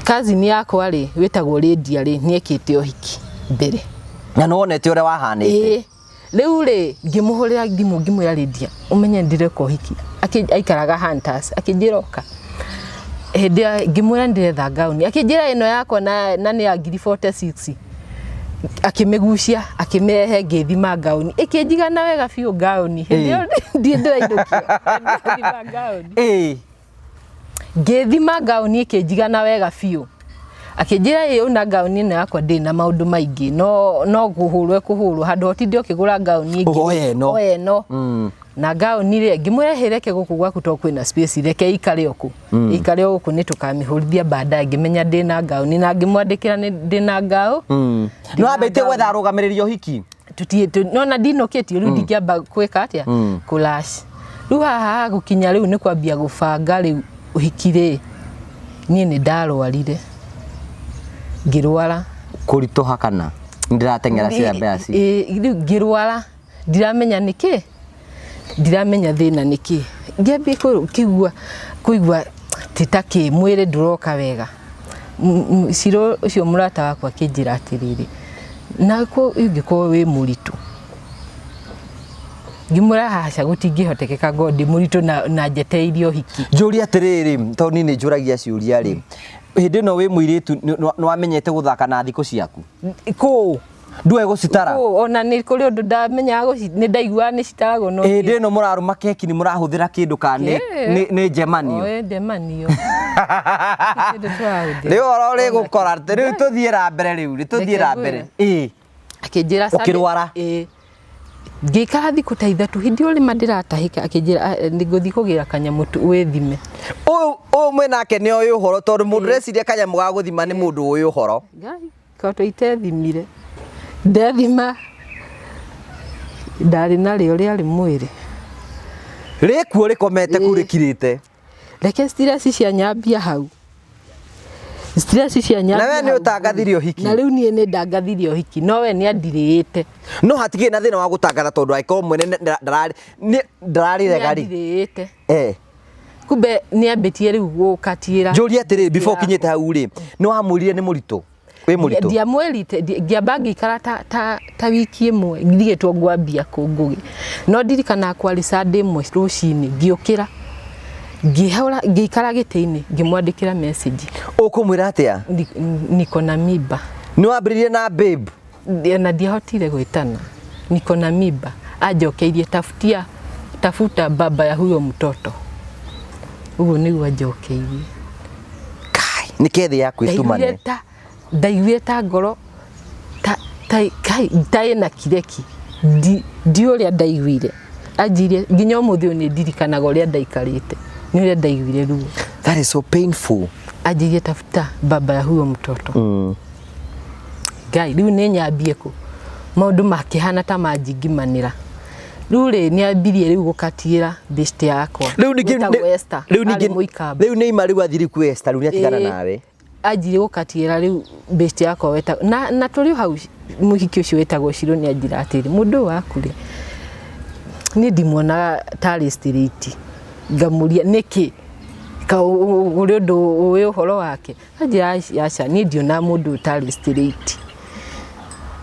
Cousin yakwa rĩ, wĩtagwo Lydia rĩ, nĩ ekĩte ũhiki mbere. Na nĩ wonete ũrĩa wahanĩte? Ĩĩ. Rĩu rĩ, ngĩmũhũrĩra thimũ, ngĩmwĩra, "Lydia, ũmenye ndĩreka ũhiki." Aikaraga Hunters. Akĩnjĩra oka. Hĩndĩ ĩyo ngĩmwĩra ndĩretha ngauni, akĩnjĩra ĩno yakwa na nĩ ya 46,000. Akĩmĩgucia, akĩmĩrehe, ngĩthima ngauni, ĩkĩnjigana wega biũ. Ngauni hĩndĩ ĩyo ndiĩ ndĩrainũkio, ngĩthima ngauni. Ngĩthima ngauni, ĩkĩnjigana wega biũ. Akĩnjĩra, "Ĩ, ũna ngauni ĩno yakwa ndĩ na maũndũ maingĩ, no kũhũrwo ĩkũhũrwo, handũ ha ũtinde ũkĩgũra ngauni ĩngĩ, Oya ĩno." Oya ĩno." Na ngauni rĩ, ngĩmwĩra, "Hĩ, reke gũkũ gwaku to kwĩna space, reke ikare o kũ, ikare o gũkũ, nĩ tũkamĩhũrithia baadaye." Ngĩmenya ndĩna ngauni na ngĩmwandĩkĩra nĩ ndĩna ngao. Nĩ wambĩtie gwetha arũgamĩrĩri ũhiki? Nona ndinũkĩtio rĩu, ndingĩamba gwĩka atĩa kũlash rĩu haha gũkinya rĩu nĩ kwambia gũbanga rĩu ũhiki rĩ, niĩ nĩ ndarwarire, ngĩrwara. Kũritũha kana ndĩrateng'era cia mbeca? Ĩ, rĩu ngĩrwara, ndiramenya nĩkĩ, ndiramenya thĩna nĩkĩ. Ngĩambia kũigua ti ta kĩ mwĩrĩ ndũroka wega. Ciro ũcio mũrata wakwa akĩnjĩra atĩrĩrĩ, "Nako ũngĩkorwo wĩ mũritũ?" Ngĩmwĩra, "Aca, gũtingĩhotekeka ngorwo ndĩ mũritũ na njetereire ũhiki." Njũrie atĩrĩrĩ, tondũ niĩ nĩ njũragia ciũria rĩ, hĩndĩ ĩno wĩ mũirĩtu nĩ wamenyete gũthaka na thikũ ciaku? Kũ? Ndũĩ gũcitara? Kũ? Ona nĩ kũrĩ ũndũ ndamenyaga nĩ ndaiguaga nĩ citaragwo, no Hĩndĩ ĩno mũrarũma keki nĩ mũrahũthĩra kĩndũ kana nĩ njemanio? Oe ndemanio. Kĩndũ tũrahũthĩra. Rĩu ũhoro ũrĩ gũkora rĩu, tũthiĩ na mbere rĩu, rĩ tũthiĩ na Reke mbere. Ĩ. Akĩnjĩra Ũkĩrwara? Ĩ, ngĩikara thikũ ta 3, hĩndĩ ĩyo rĩma ndĩratahĩka, akĩnjĩra, "Ah, nĩ ngũthiĩ kũgĩra kanyamũ wĩthime." Ũyũ mwĩnake nĩ oĩ ũhoro, tondũ mũndũ ũreciria kanyamũ ga gũthima nĩ mũndũ ũĩ ũhoro. Ngai, tondũ itethimire, ndethima ndarĩ narĩo rĩarĩ mwĩrĩ. Rĩkuo rĩkomete kũu rĩkirĩte. Reke stress cia nyambia hau, stress cia nyambia Na we nĩ hau. ũtangathire ũhiki? Na rĩu niĩ nĩ ndangathire ũhiki, no we nĩ andirĩĩte. No hatikĩrĩ na thĩna wa gũtangatha, tondũ angĩkorwo mwene ndararĩrega rĩ. Nĩ andirĩĩte. Eh. Kumbe nĩ ambĩtie rĩu gũkatiĩra. Njũrie atĩrĩrĩ, before ũkinyĩte hau rĩ, nĩ wamwĩrire nĩ mũritũ, wĩ mũritũ? Ndiamwĩrite. Ngĩamba ngĩikara ta wiki ĩmwe ndigĩtwo ngwambia kũngũgĩ, no ndirikanaga kwarĩ Sunday ĩmwe rũcinĩ, ngĩũkĩra, ngĩhũra, ngĩikara gĩtĩ-inĩ, ngĩmwandĩkĩra message. Ũkũmwĩra atĩa? "Niko na mimba." Nĩ wambĩrĩirie na babe? Na ndiahotire gwĩtana, "Niko na mimba." Anjokeirie, "Tafutia, tafuta baba ya huyo mtoto." Ũguo nĩguo anjokeirie. Kai, nĩ kethĩ yaku ĩtumane. Ndaiguire ta ngoro ta kai, ta ĩna kireki. Ndi ũrĩa ndaiguire, anjirie nginya ũmũthĩ ũyũ nĩ ndirikanaga ũrĩa ndaikarĩte, nĩ ũrĩa ndaiguire ruo. That is so painful. Anjirie, "Tafuta baba ya huyo mtoto." Ngai, rĩu nĩ nyambie kũ? Maũndũ makĩhana ta manjingimanĩra. Rĩu rĩ, nĩ ambirie rĩu gũkatiĩra best yakwa Rĩu ningĩ wĩtagwo Esther, rĩu arĩ ningĩ Mũikamba. Rĩu nĩ ima rĩu athiri kwĩ Esther, rĩu nĩ atigana Ĩĩ. nawe. Anjirie gũkatiĩra rĩu best yakwa weta na tũrĩ o hau, mũhiki ũcio wĩtagwo Shiro nĩ anjĩra atĩrĩ, "Mũndũ ũyũ waku rĩ, niĩ ndimuonaga tarĩ straight." Ngamũria, "Nĩkĩ? Ka ũrĩ ũndũ ũĩ ũhoro wake?" Anjĩra, "Aca, niĩ ndionaga mũndũ ũyũ tarĩ straight."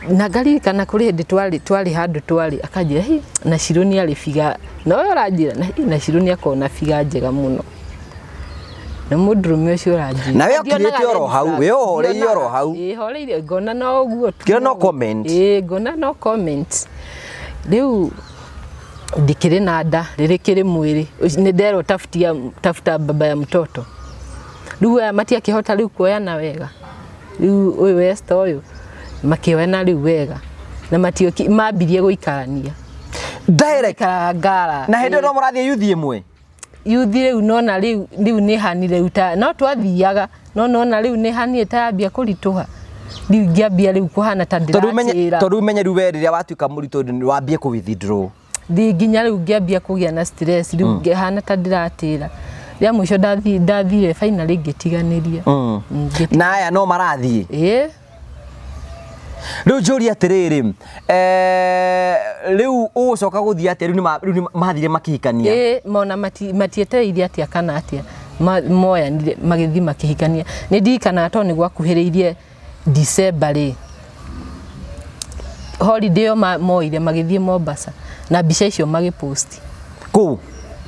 Na ngaririkana kũrĩ hĩndĩ twarĩ handũ twarĩ, akanjĩra, "Hi, na Shiro nĩ arĩ biga na ũyũ ũranjĩra na, hi, na Shiro nĩ akoragwo na biga njega mũno." Na mũndũrũme ũcio ũranjĩra Na we ũkirĩte oro hau, we ũhoreire oro hau. Ĩĩ, horeire, ngona no ũguo tu. Kĩra no comment. Ĩĩ, ngona no comment. Rĩu ndikĩrĩ na nda, rĩrĩ kĩrĩ mwĩrĩ, nĩ nderwo, "Tafutia, tafuta baba ya mtoto." Rĩu aya matiakĩhota rĩu kuoyana wega. Rĩu ũyũ Esther ũyũ makĩoyana rĩu wega. Na matioki mambirie gũikarania. Direct. Ikaraga ngara. Na hĩndĩ ĩyo no mũrathiĩ yuthi ĩmwe? Yuthi rĩu nona rĩu rĩu nĩ hanire rĩu ta no twathiaga no nona rĩu nĩ hanire ta yambia kũritũha rĩu ngĩambia rĩu kũhana ta Tondũ ũmenye ndĩratĩra. Tondũ ũmenye rĩu we rĩrĩa watuĩka mũritũ nĩ wambie kũ withdraw. Thi nginya rĩu ngĩambia kũgĩa na stress rĩu ngĩhana ta ndĩratĩra. Rĩa mũico ndathire finally ngĩtiganĩria. Na aya no marathiĩ? Ĩĩ. Rĩu njũrie atĩrĩrĩ, rĩu ũgũcoka gũthiĩ atĩa? Rĩu nĩ mathire makĩhikania? Ĩĩ, mona matietereire atĩa kana atĩa, moyanire magĩthiĩ makĩhikania. Nĩ ndirikanaga tondũ nĩ gwakuhĩrĩirie December rĩ, holiday ĩyo moire magĩthiĩ Mombasa na mbica icio magĩposti. Kũ?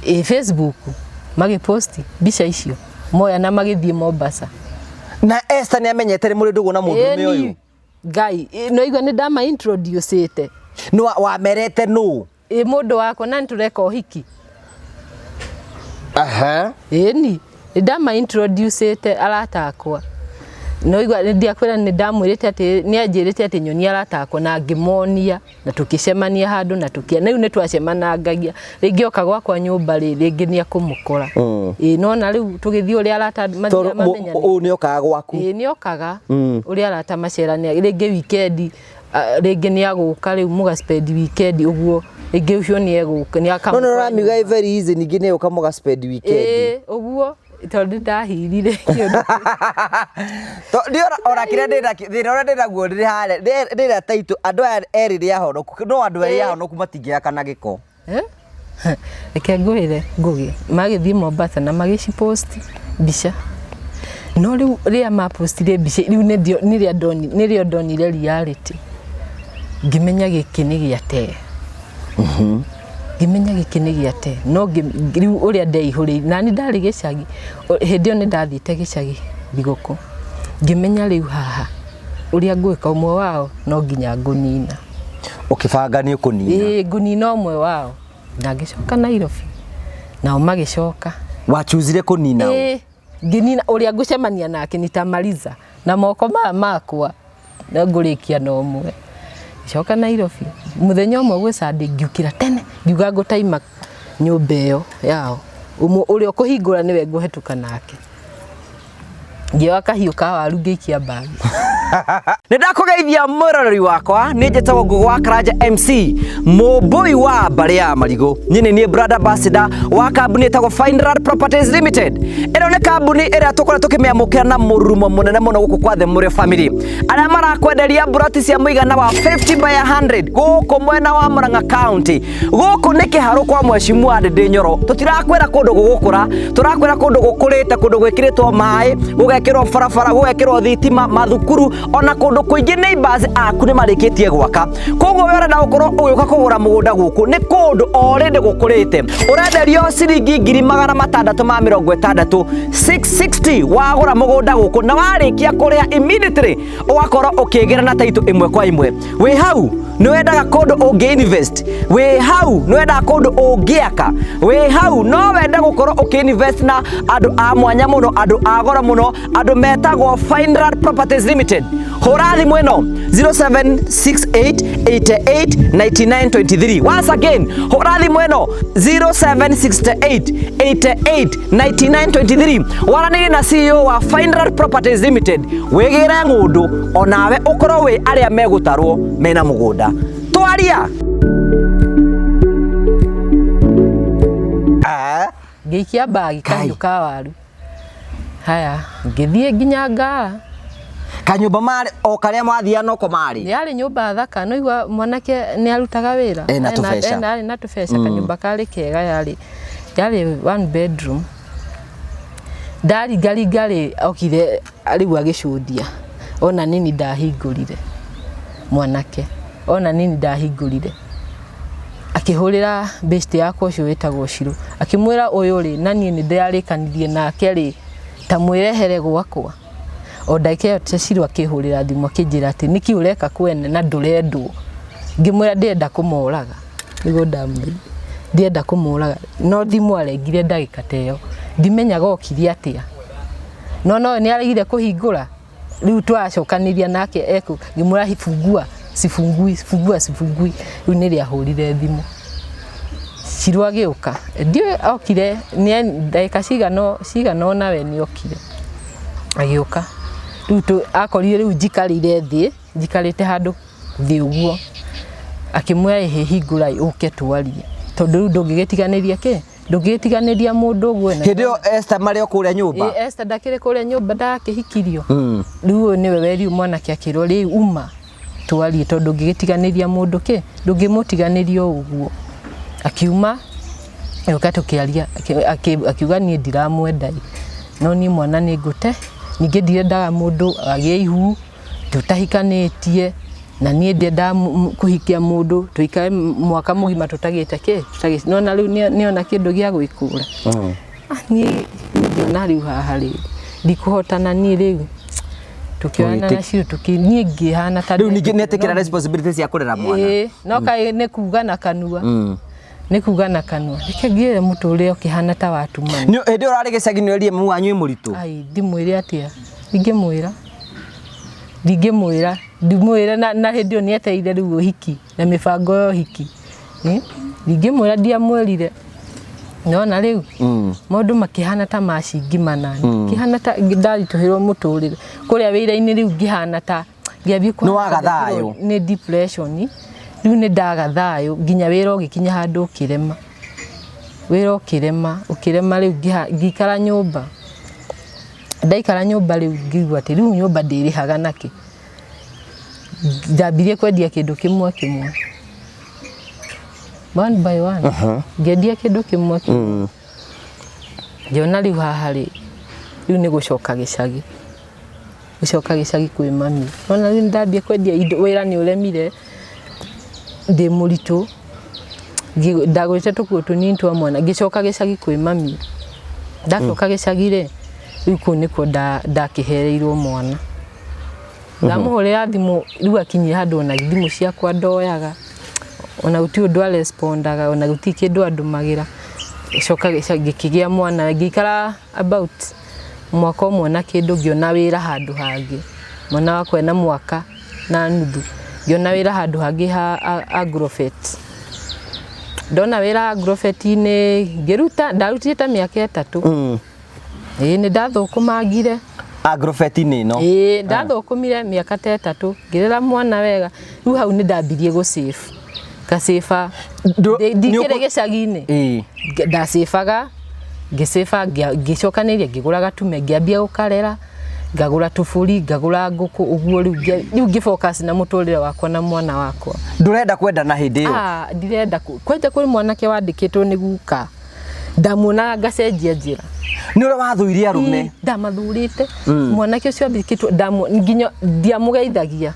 Ĩĩ, Facebook magĩposti mbica icio moya na magĩthiĩ Mombasa. Na Esther nĩ amenyete nĩ mũrĩ ndũgũ na mũndũrũme ũyũ? Ngai, no igua nĩ ndama introduce-ĩte. Nĩ wamerete nũ? Ĩ mũndũ wakwa na nĩtũreka ũhiki. Aha. Ĩni, nĩ ndama introduce-ĩte arata akwa. No igua ndiakwĩra nĩ ndamwĩrĩte atĩ nĩ anjĩrĩte atĩ nyonie arata akwa na ngĩmonia na tũkĩcemania handũ na tũkĩa na rĩu nĩ twacemanangagia. Rĩngĩ oka gwakwa nyũmba rĩ, rĩngĩ nĩ akũmũkora. Ĩ nona rĩu tũgĩthiĩ ũrĩa arata mathiaga mamenyanĩte. Ũyũ nĩ okaga gwaku? Ĩ nĩ okaga. Ũrĩa arata maceranagia rĩngĩ weekend rĩngĩ nĩ agũka rĩu mũga spend weekend ũguo rĩngĩ ũcio nĩ egũka nĩ akamũkora. No ũramiuga very easy ningĩ nĩ egũka mũga spend weekend. Ĩ ũguo tondũ ndahirire kĩũndũ. Ona kĩrĩa ndĩna thĩna ũrĩa ndĩnaguo ndĩ harĩa ndĩna taitũ andũ aya erĩ nĩ ahonoku no andũ erĩ ahonoku matingĩhakana gĩko. Reke ngwĩre Ngũgĩ magĩthiĩ Mombasa na magĩcipost mbica. No rĩu rĩrĩa mapostire mbica rĩu nĩrĩo ndonire reality. Ngĩmenya gĩkĩ nĩ gĩa tee. Ngĩmenya gĩkĩ nĩ gĩa tee. No rĩu ũrĩa ndeihũrĩire na nĩ ndarĩ gĩcagi hĩndĩ ĩyo nĩ ndathiĩte gĩcagi thigũkũ. Ngĩmenya rĩu haha ũrĩa ngwĩka ũmwe wao no nginya ngũnina. Ũkĩbanga nĩ ũkũnina? Ĩĩ, ngũnina ũmwe wao. Na ngĩcoka Nairobi. Nao magĩcoka. Wachuzire kũnina ũ? Ĩĩ, ngĩnina ũrĩa ngũcemania nake nitamaliza na moko maya makwa na ngũrĩkia na ũmwe. Ngĩcoka Nairobi. Mũthenya ũmwe gwĩ Sunday ngiũkĩra tene ngiuga ngũtaima nyũmba ĩyo yao. Ũmwe ũrĩa ũkũhingũra nĩwe ngũhetũka nake. Ngĩoya kahiũ ka waru ngĩikia mbagi. Nĩ ndakũgeithia mwĩroreri wakwa, nĩ njĩtagwo Ngũgũ wa Karanja MC, mũmbũi wa mbarĩ ya marigũ. Niĩ nĩ niĩ brand ambassador wa kambuni ĩtagwo Fineland Properties Limited. Ĩno nĩ kambuni ĩrĩa tũkoretwo tũkĩmĩamũkĩra na mũrurumo mũnene mũno gũkũ kwa The Mũrĩo Family. Arĩa marakwenderia mburoti cia mũigana wa 50 by 100 gũkũ mwena wa Murang'a County. Gũkũ nĩ kĩharũ kwa Mheshimiwa Ndindi Nyoro. Tũtirakwĩra kũndũ gũgũkũra, tũrakwĩra kũndũ gũkũrĩte, kũndũ gwĩkĩrĩtwo maĩ, gũgekĩrwo barabara, gũgekĩrwo thitima, mathukuru, ona kũndũ kũingĩ neighbors aku nĩ marĩkĩtie gwaka. Koguo we ũrenda gũkorwo ũgĩũka kũgũra mũgũnda gũkũ nĩ kũndũ already gũkũrĩte. Ũrenderio ciringi 660,000, 660 wagũra mũgũnda gũkũ na warĩkia kũrĩha immediately ũgakorwo ũkĩgĩra na taitũ ĩmwe kwa ĩmwe. Wĩ hau nĩ wendaga kũndũ ũngĩ invest, wĩ hau nĩ wendaga kũndũ ũngĩaka, wĩ hau no wende gũkorwo ũkĩ invest na andũ a mwanya mũno, andũ a goro mũno, andũ metagwo Fineland Properties Limited. Hũra thimũ ĩno 0768889923. Once again, hũra thimũ ĩno 0768889923. Waranĩrie na CEO wa Fineland Properties Limited, wĩgĩre ng'ũndũ onawe ũkorwo wĩ arĩa megũtarwo mena mũgũnda. Twaria. Ngĩikia mbagi kahiũ ka waru. Haya, ngĩthiĩ nginya Ngara. Kanyũmba marĩ o karĩa mwathiaga noko marĩ? Yarĩ nyũmba thaka, no igua mwanake nĩ arutaga wĩra. Ena tũbeca. Ena arĩ na tũbeca, kanyũmba karĩ kega yarĩ. Yarĩ one bedroom. Ndaringaringa rĩ, okire rĩu agĩcũthia. Ona nini ndahingũrire. Mwanake. Ona nini ndahingũrire. Akĩhũrĩra best yakwa ũcio wĩtagwo Shiro. Akĩmwĩra ũyũ rĩ, na niĩ nĩ ndĩrarĩkanirie nake rĩ, ta mwĩrehere gwakwa. O ndagĩka ĩyo Shiro akĩhũrĩra thimũ akĩnjĩra atĩ nĩkĩ ũreka kwene na ndũrendwo. Ngĩmwĩra ndĩrenda kũmoraga. Nĩguo ndamwĩrire. Ndĩrenda kũmũraga. No thimũ arengire ndagĩka ta ĩyo. Ndimenyaga okire atĩa. No no nĩ aregire kũhingũra. Rĩu twacokanĩria nake ekũ, ngĩmwĩra fungua. Sifungui, fungua, sifungui. Rĩu nĩ rĩahũrire thimũ. Ciru agĩũka. Ndiũĩ okire nĩ ndagĩka cigana cigana ũna we nĩ okire. Agĩũka. Rĩu akorire rĩu njikarĩire thĩ, njikarĩte handũ thĩ ũguo. Akĩmwĩra ĩhĩ hingũra ũke twarie. Tondũ rĩu ndũngĩgĩtiganĩria kĩ? Ndũngĩgĩtiganĩria mũndũ ũguo. Hĩndĩ ĩyo Esther marĩ o kũrĩa nyũmba. Ĩ Esther ndakĩrĩ kũrĩa nyũmba ndakĩhikirio. Rĩu ũyũ nĩwe weriu mwanake akĩrwo rĩu uma twarie tondũ ndũngĩgĩtiganĩria mũndũ kĩ? Ndũngĩmũtiganĩria o ũguo. Akiuma agĩũka tũkĩaria akiuga niĩ ndiramwenda ĩ, no niĩ mwana nĩ ngũte, ningĩ ndirendaga mũndũ agĩe ihu tũtahikanĩtie na niĩ ndiendaga kũhikia mũndũ tũikare mwaka mũgima tũtagĩte kĩ tũtagĩte nona rĩu nĩona kĩndũ gĩa gwĩkũra. Ah, niĩ ngĩona rĩu haha rĩ ndikũhotana niĩ rĩu tũkĩoyana na Shiro tũkĩ niĩ ngĩhana ta Rĩu ningĩ nĩetĩkĩra responsibility cia kũrera mwana. Ĩĩ, no kaĩ nĩ kuga na kanua. Nĩ kuga na kanua. Reke ngĩre mũtũrĩre ũkĩhana ta watumana. Nĩ hĩndĩ ĩyo ũrarĩ gĩcagi nĩ werire mami wanyu wĩ mũritũ? Ai, ndimwĩre atĩa? Ndingĩmwĩra. Ndingĩmwĩra. Ndimwĩre na hĩndĩ ĩyo nĩetereire rĩu ũhiki na mĩbango ya ũhiki. Ndingĩmwĩra ndiamwĩrire. Nĩwona rĩu? Maũndũ makĩhana ta macingimana. Ngĩhana ta ndaritũhĩrwo mũtũrĩre. Kũrĩa wĩra-inĩ rĩu ngĩhana ta ngĩambia Nĩ waga thayũ. Nĩ depression. Rĩu nĩ ndaga thayũ nginya wĩra ũgĩkinya handũ ũkĩrema. Wĩra ũkĩrema, ũkĩrema rĩu ngĩikara nyũmba. Ndaikara nyũmba rĩu ngĩigua atĩ rĩu nyũmba ndĩrĩhaga nakĩ. Ndambirie kwendia kĩndũ kĩmwe kĩmwe. One by one. Ngĩendia kĩndũ kĩmwe kĩmwe. Ngĩona rĩu haha rĩ, rĩu nĩ gũcoka gĩcagi. Gũcoka gĩcagi kwĩ mami. Nĩwona rĩu nĩndambia kwendia indo, wĩra nĩ ũremire, ndĩ mũritũ, ndagũrĩte tũkuo tũnini twa mwana, ngĩcoka gĩcagi kwĩ mami. Ndacoka gĩcagi rĩ, rĩu kũu nĩkuo ndakĩhereirwo mwana. Ndamũhũrĩra thimũ, rĩu akinyire handũ ona thimũ ciakwa ndoyaga, ona gũtirĩ ũndũ arespondaga, ona gũtirĩ kĩndũ andũmagĩra. Ngĩcoka gĩcagi ngĩkĩgĩa mwana, ngĩikara about mwaka ũmwe na kĩndũ ngĩona wĩra handũ hangĩ. Mwana wakwa ena mwaka na nuthu, ngĩona wĩra handũ hangĩ ha Agrovet. Ndona wĩra Agrovet-inĩ ngĩruta, ndarutire ta mĩaka ĩtatũ. Ĩĩ nĩ ndathũkũmangire. Agrovet-inĩ ĩno? Ĩĩ, ndathũkũmire mĩaka ta ĩtatũ, ngĩrera mwana wega. Rĩu hau nĩ ndambirie gũ save. Ngacĩba, ndikĩrĩ gĩcagi-inĩ. Ndacĩbaga, ngĩcĩba, ngĩcokanĩrĩria, ngĩgũra gatume, ngĩambia gũkarera, ngagũra tũbũri, ngagũra ngũkũ, ũguo rĩu rĩu ngĩ focus na mũtũrĩre wakwa na mwana wakwa. Ndũrenda kwendana hĩndĩ ĩyo? Ah, ndirenda kwenda kũrĩ mwanake wandĩkĩtwo nĩ guka. Ndamuonaga ngacenjia njĩra. Nĩ ũrĩa wathũire arũme? Ndamathurĩte. Mwanake ũcio andĩkĩtwo, nginya ndiamũgeithagia.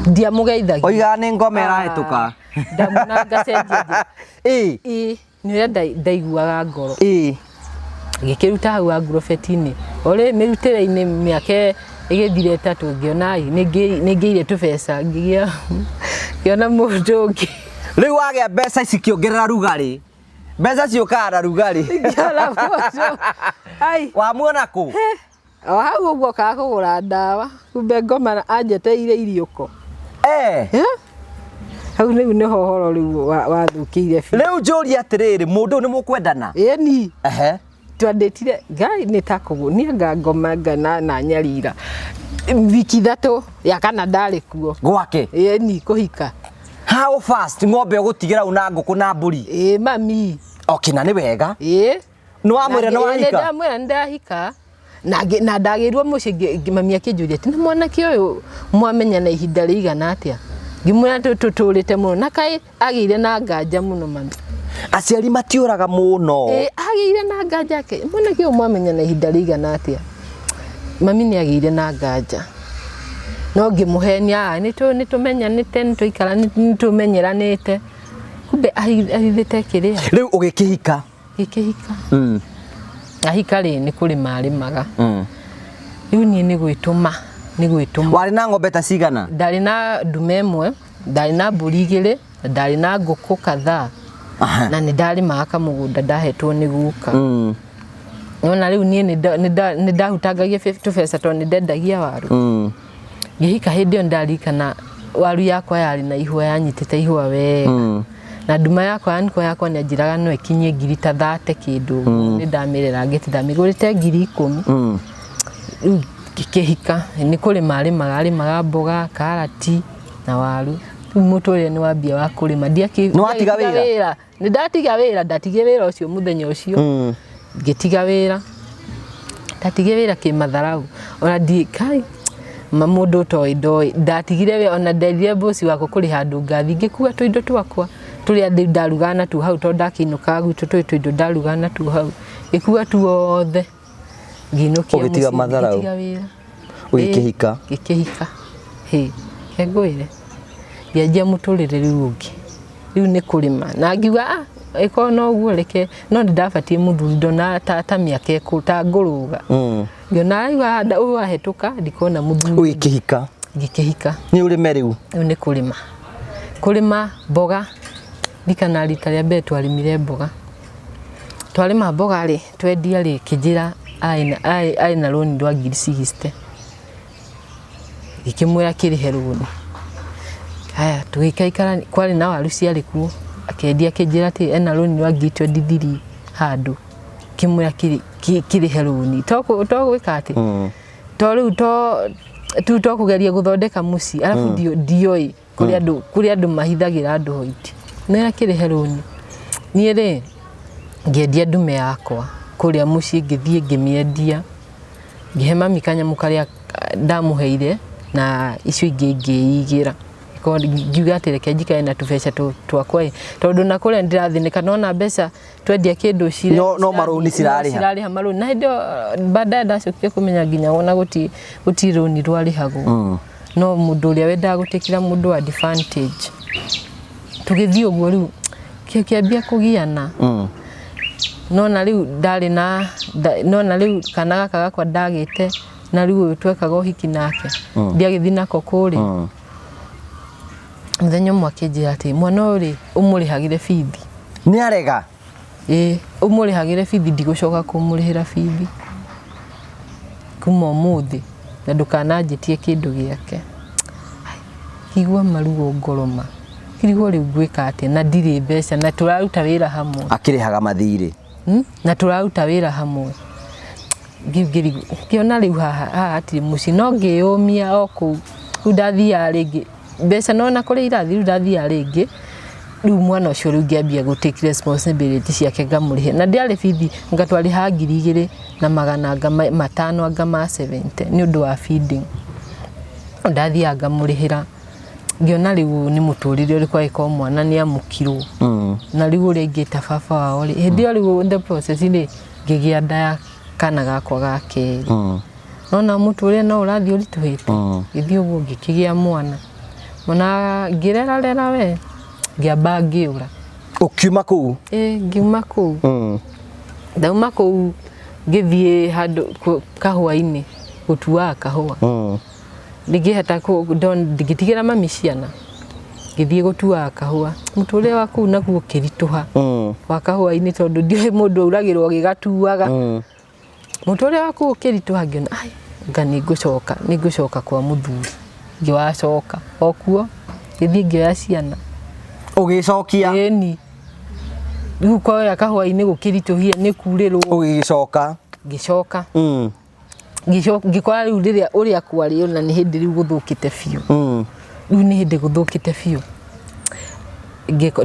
Ndiamũgeithagia. Oigaga nĩ ngoma ĩrahĩtũka. Ndamuonaga ngacenjia njĩra. Ĩĩ, nĩ ũrĩa ndaiguaga ngoro. Ngĩkĩruta hau Agrovet-inĩ. O rĩ mĩrutĩre-inĩ mĩaka ĩgĩthira ĩtatũ ngĩona ĩ, nĩ ngĩire tũbeca, ngĩona mũndũ ũngĩ. Rĩu wagĩa mbeca cikĩongerera rugarĩ. Mbeca ciũkaga na rugarĩ. Ngĩona mũndũ. Ai. Wamuona kũ? O hau ũguo okaga kũgũra ndawa. Kumbe ngoma anjeteire iriũko. Hau rĩu nĩho ũhoro rĩu wathũkĩire biũ. Rĩu njũrie atĩrĩrĩ, mũndũ ũyũ nĩ mũkwendana? Ĩni. Twandĩtire, Ngai nĩ ta kũgũ, niĩ anga ngoma nga na nyarira. Wiki ithatũ ya kana ndarĩ kuo. Gwake? Ĩni, kũhika. How fast ng'ombe ũgũtigĩra u na ngũkũ na mbũri? Ĩĩ mami. Okay, na nĩ wega. Ĩĩ. Nĩ wamwĩra nĩ wahika? Nĩ ndamwĩra nĩ ndahika. Na ndagĩrwo mũciĩ, mami akĩnjũria atĩ, na mwanake ũyũ mwamenyana ihinda rĩigana atĩa? Ngĩmwĩra tũtũrĩte mũno. Na kaĩ agĩire na nganja mũno mami. Aciari matiũraga mũno. Ĩĩ, agĩire na nganja ake. Mwanake ũyũ mwamenyana ihinda rĩigana atĩa? Mami nĩ agĩire na nganja. No ngĩmũhenia, nĩ tũmenyanĩte, nĩ tũikara, nĩ tũmenyeranĩte. Kumbe arithĩte kĩrĩa. Rĩu ũgĩkĩhika? Ngĩkĩhika. Ahika rĩ, nĩ kũrĩma arĩmaga. Rĩu niĩ nĩ gwĩtũma, nĩ gwĩtũma. Warĩ na ng'ombe ta cigana? Ndarĩ na ndume ĩmwe, ndarĩ na mbũri igĩrĩ, ndarĩ na ngũkũ kadhaa. Na nĩ ndarĩmaga kamũgũnda ndahetwo nĩ guka. Nĩwona rĩu niĩ nĩ ndahutangagia tũbeca tondũ nĩ ndendagia waru. Ngĩhika hĩndĩ ĩyo nĩndaririkana Waru yakwa yarĩ na ihũa, yanyitĩte ihũa wega. Na nduma yakwa yaniko yakwa nĩ anjĩraga no ĩkinyie ngiri ta 30 kĩndũ ũguo. Nĩ ndamĩrera ngĩti ndamĩgũrĩte 10,000. Rĩu ngĩkĩhika, nĩ kũrĩma arĩmaga, arĩmaga mboga, karati na waru. Rĩu mũtũrĩre nĩ wambia wa kũrĩma. Nĩ watiga Ndiagĩtiga wĩra? Nĩ ndatiga wĩra, ndatigire wĩra ũcio mũthenya ũcio. Ngĩtiga wĩra, ndatigire wĩra kĩmatharau, ona ndi kai ma mũndũ ũtoĩ ndoĩ. Ndatigire wĩra, ona nderire bosi wakwa kũrĩ handũ ngathi, ngĩkua tũindo twakwa tũrĩa ndarugaga natuo hau, tondũ ndakĩinũkaga gwitũ tũrĩ tũindo ndarugaga natuo hau, ngĩkua tuothe ngĩinũkia Ũgĩtiga mũciĩ, matharau? Ngĩtiga wĩra. Ũgĩkĩhika? Ngĩkĩhika. Hĩ, reke ngwĩre, ngĩanjia mũtũrĩre rĩu ũngĩ, rĩu nĩ kũrĩma, na ngiuga ah, ĩkorwo no ũguo reke, no nĩ ndabatiĩ mũthuri, ndona ta mĩaka ĩkũ ta ngũrũga. Ngĩona rĩu ũyũ wahĩtũka ndikona mũthuri. Ũgĩkĩhika? Ngĩkĩhika. Nĩ ũrĩme rĩu? Rĩu nĩ kũrĩma, kũrĩma mboga. Ndikana rita rĩa mbere twarĩmire mboga, twarĩma mboga rĩ, twendia rĩ, kĩnjĩra arĩ na rũni rwa 60,000. Ngĩkĩmwĩra kĩrĩhe rũni. Haya, tũgĩikaikara, kwarĩ na waru ciarĩ kuo, akĩendia, akĩnjĩra atĩ ena rũni rwa 23,000 handũ. Ngĩmwĩra kĩrĩhe rũni, to gwĩka atĩ to rĩu to tu to kũgeria gũthondeka mũciĩ, arabu ndioĩ kũrĩa andũ, kũrĩa andũ mahithagĩra andũ hoiti. Mwĩra kĩrĩhe rũni. Niĩ rĩ, ngĩendia ndume yakwa kũrĩa mũciĩ, ngĩthiĩ ngĩmĩendia, ngĩhe mami kanyamũ karĩa ndamũheire, na icio ingĩ ngĩigĩra. Ngiuga atĩ reke njikare na tũbeca twakwa ĩ, tondũ na kũrĩa ndĩrathĩnĩka, nona mbeca twendia kĩndũ cire No marũni cirarĩha. Cirarĩha marũni. Na hĩndĩ ĩyo baadaye ndacokire kũmenya nginya ona gũtirĩ rũni rwarĩhagwo, no mũndũ ũrĩa wendaga gũtĩkĩra mũndũ advantage. Tũgĩthiĩ ũguo, rĩu kĩambia kũgiana. Nona rĩu ndarĩ na nona rĩu kana gaka gakwa ndagĩte, na rĩu ũyũ twekaga ũhiki nake ndiagĩthiĩ nako kũrĩ. Mũthenya ũmwe akĩnjĩra atĩ mwana ũyũ rĩ, ũmũrĩhagĩre bithi. Nĩ arega? Ĩĩ, ũmũrĩhagĩre bithi, ndigũcoka kũmũrĩhĩra bithi kuma ũmũthĩ, na ndũkananjĩtie kĩndũ gĩake. Ngĩigua maruo ngoro ma, ngĩrigwo rĩu ngwĩka atĩa na ndirĩ mbeca, na tũraruta wĩra hamwe. Akĩrĩhaga mathirĩ? Na tũraruta wĩra hamwe. Ngĩona rĩu haha hatirĩ mũciĩ, no ngĩyũmia o kũu. Rĩu ndathiaga rĩngĩ mbeca nona kũrĩa irathiĩ, rĩu ndathiaga rĩngĩ, rĩu mwana ũcio rĩu ngĩambia gũ take responsibility ciake, ngamũrĩhĩra, na ndiarĩ bithi, ngatwarĩhaga 2,500 anga ma 70 nĩ ũndũ wa feeding. Ndathiaga ngamũrĩhĩra. Ngĩona rĩu nĩ mũtũrĩre ũrĩkũ angĩkorwo mwana nĩ amũkirwo, na rĩu ũrĩa ingĩta baba wao rĩ. Hĩndĩ ĩyo rĩu in the process rĩ, ngĩgĩa nda ya kana gakwa ga kerĩ. Nona mũtũrĩre no ũrathiĩ ũritũhĩte, gĩthiĩ ũguo ngĩkĩgĩa mwana. Mwana ngĩrera rera we, ngĩamba ngĩũra. Ũkiuma kũu? Ĩ, ngiuma kũu. Ndauma kũu ngĩthiĩ handũ kahũa-inĩ gũtuaga kahũa. Ndingĩhota ndingĩtigĩra mami ciana, ngĩthiĩ gũtuaga kahũa. Mũtũrĩre wa kũu naguo ũkĩritũha, wa kahũa-inĩ, tondũ ndiũĩ mũndũ auragĩrwo agĩgatuaga. Mũtũrĩre wa kũu ũkĩritũha, ngĩona ai, nga nĩ ngũcoka nĩ ngũcoka kwa mũthuri. Ngĩwacoka o kuo, ngĩthiĩ ngĩoya ciana. Ũgĩcokia? Ĩni, rĩu koya kahũa-inĩ gũkĩritũhia nĩ kurĩrwo. Ũgĩgĩcoka? Ngĩcoka. Ngĩkora rĩu rĩrĩa ũrĩa kwarĩ, ona nĩ hĩndĩ rĩu gũthũkĩte biũ. Rĩu nĩ hĩndĩ gũthũkĩte biũ.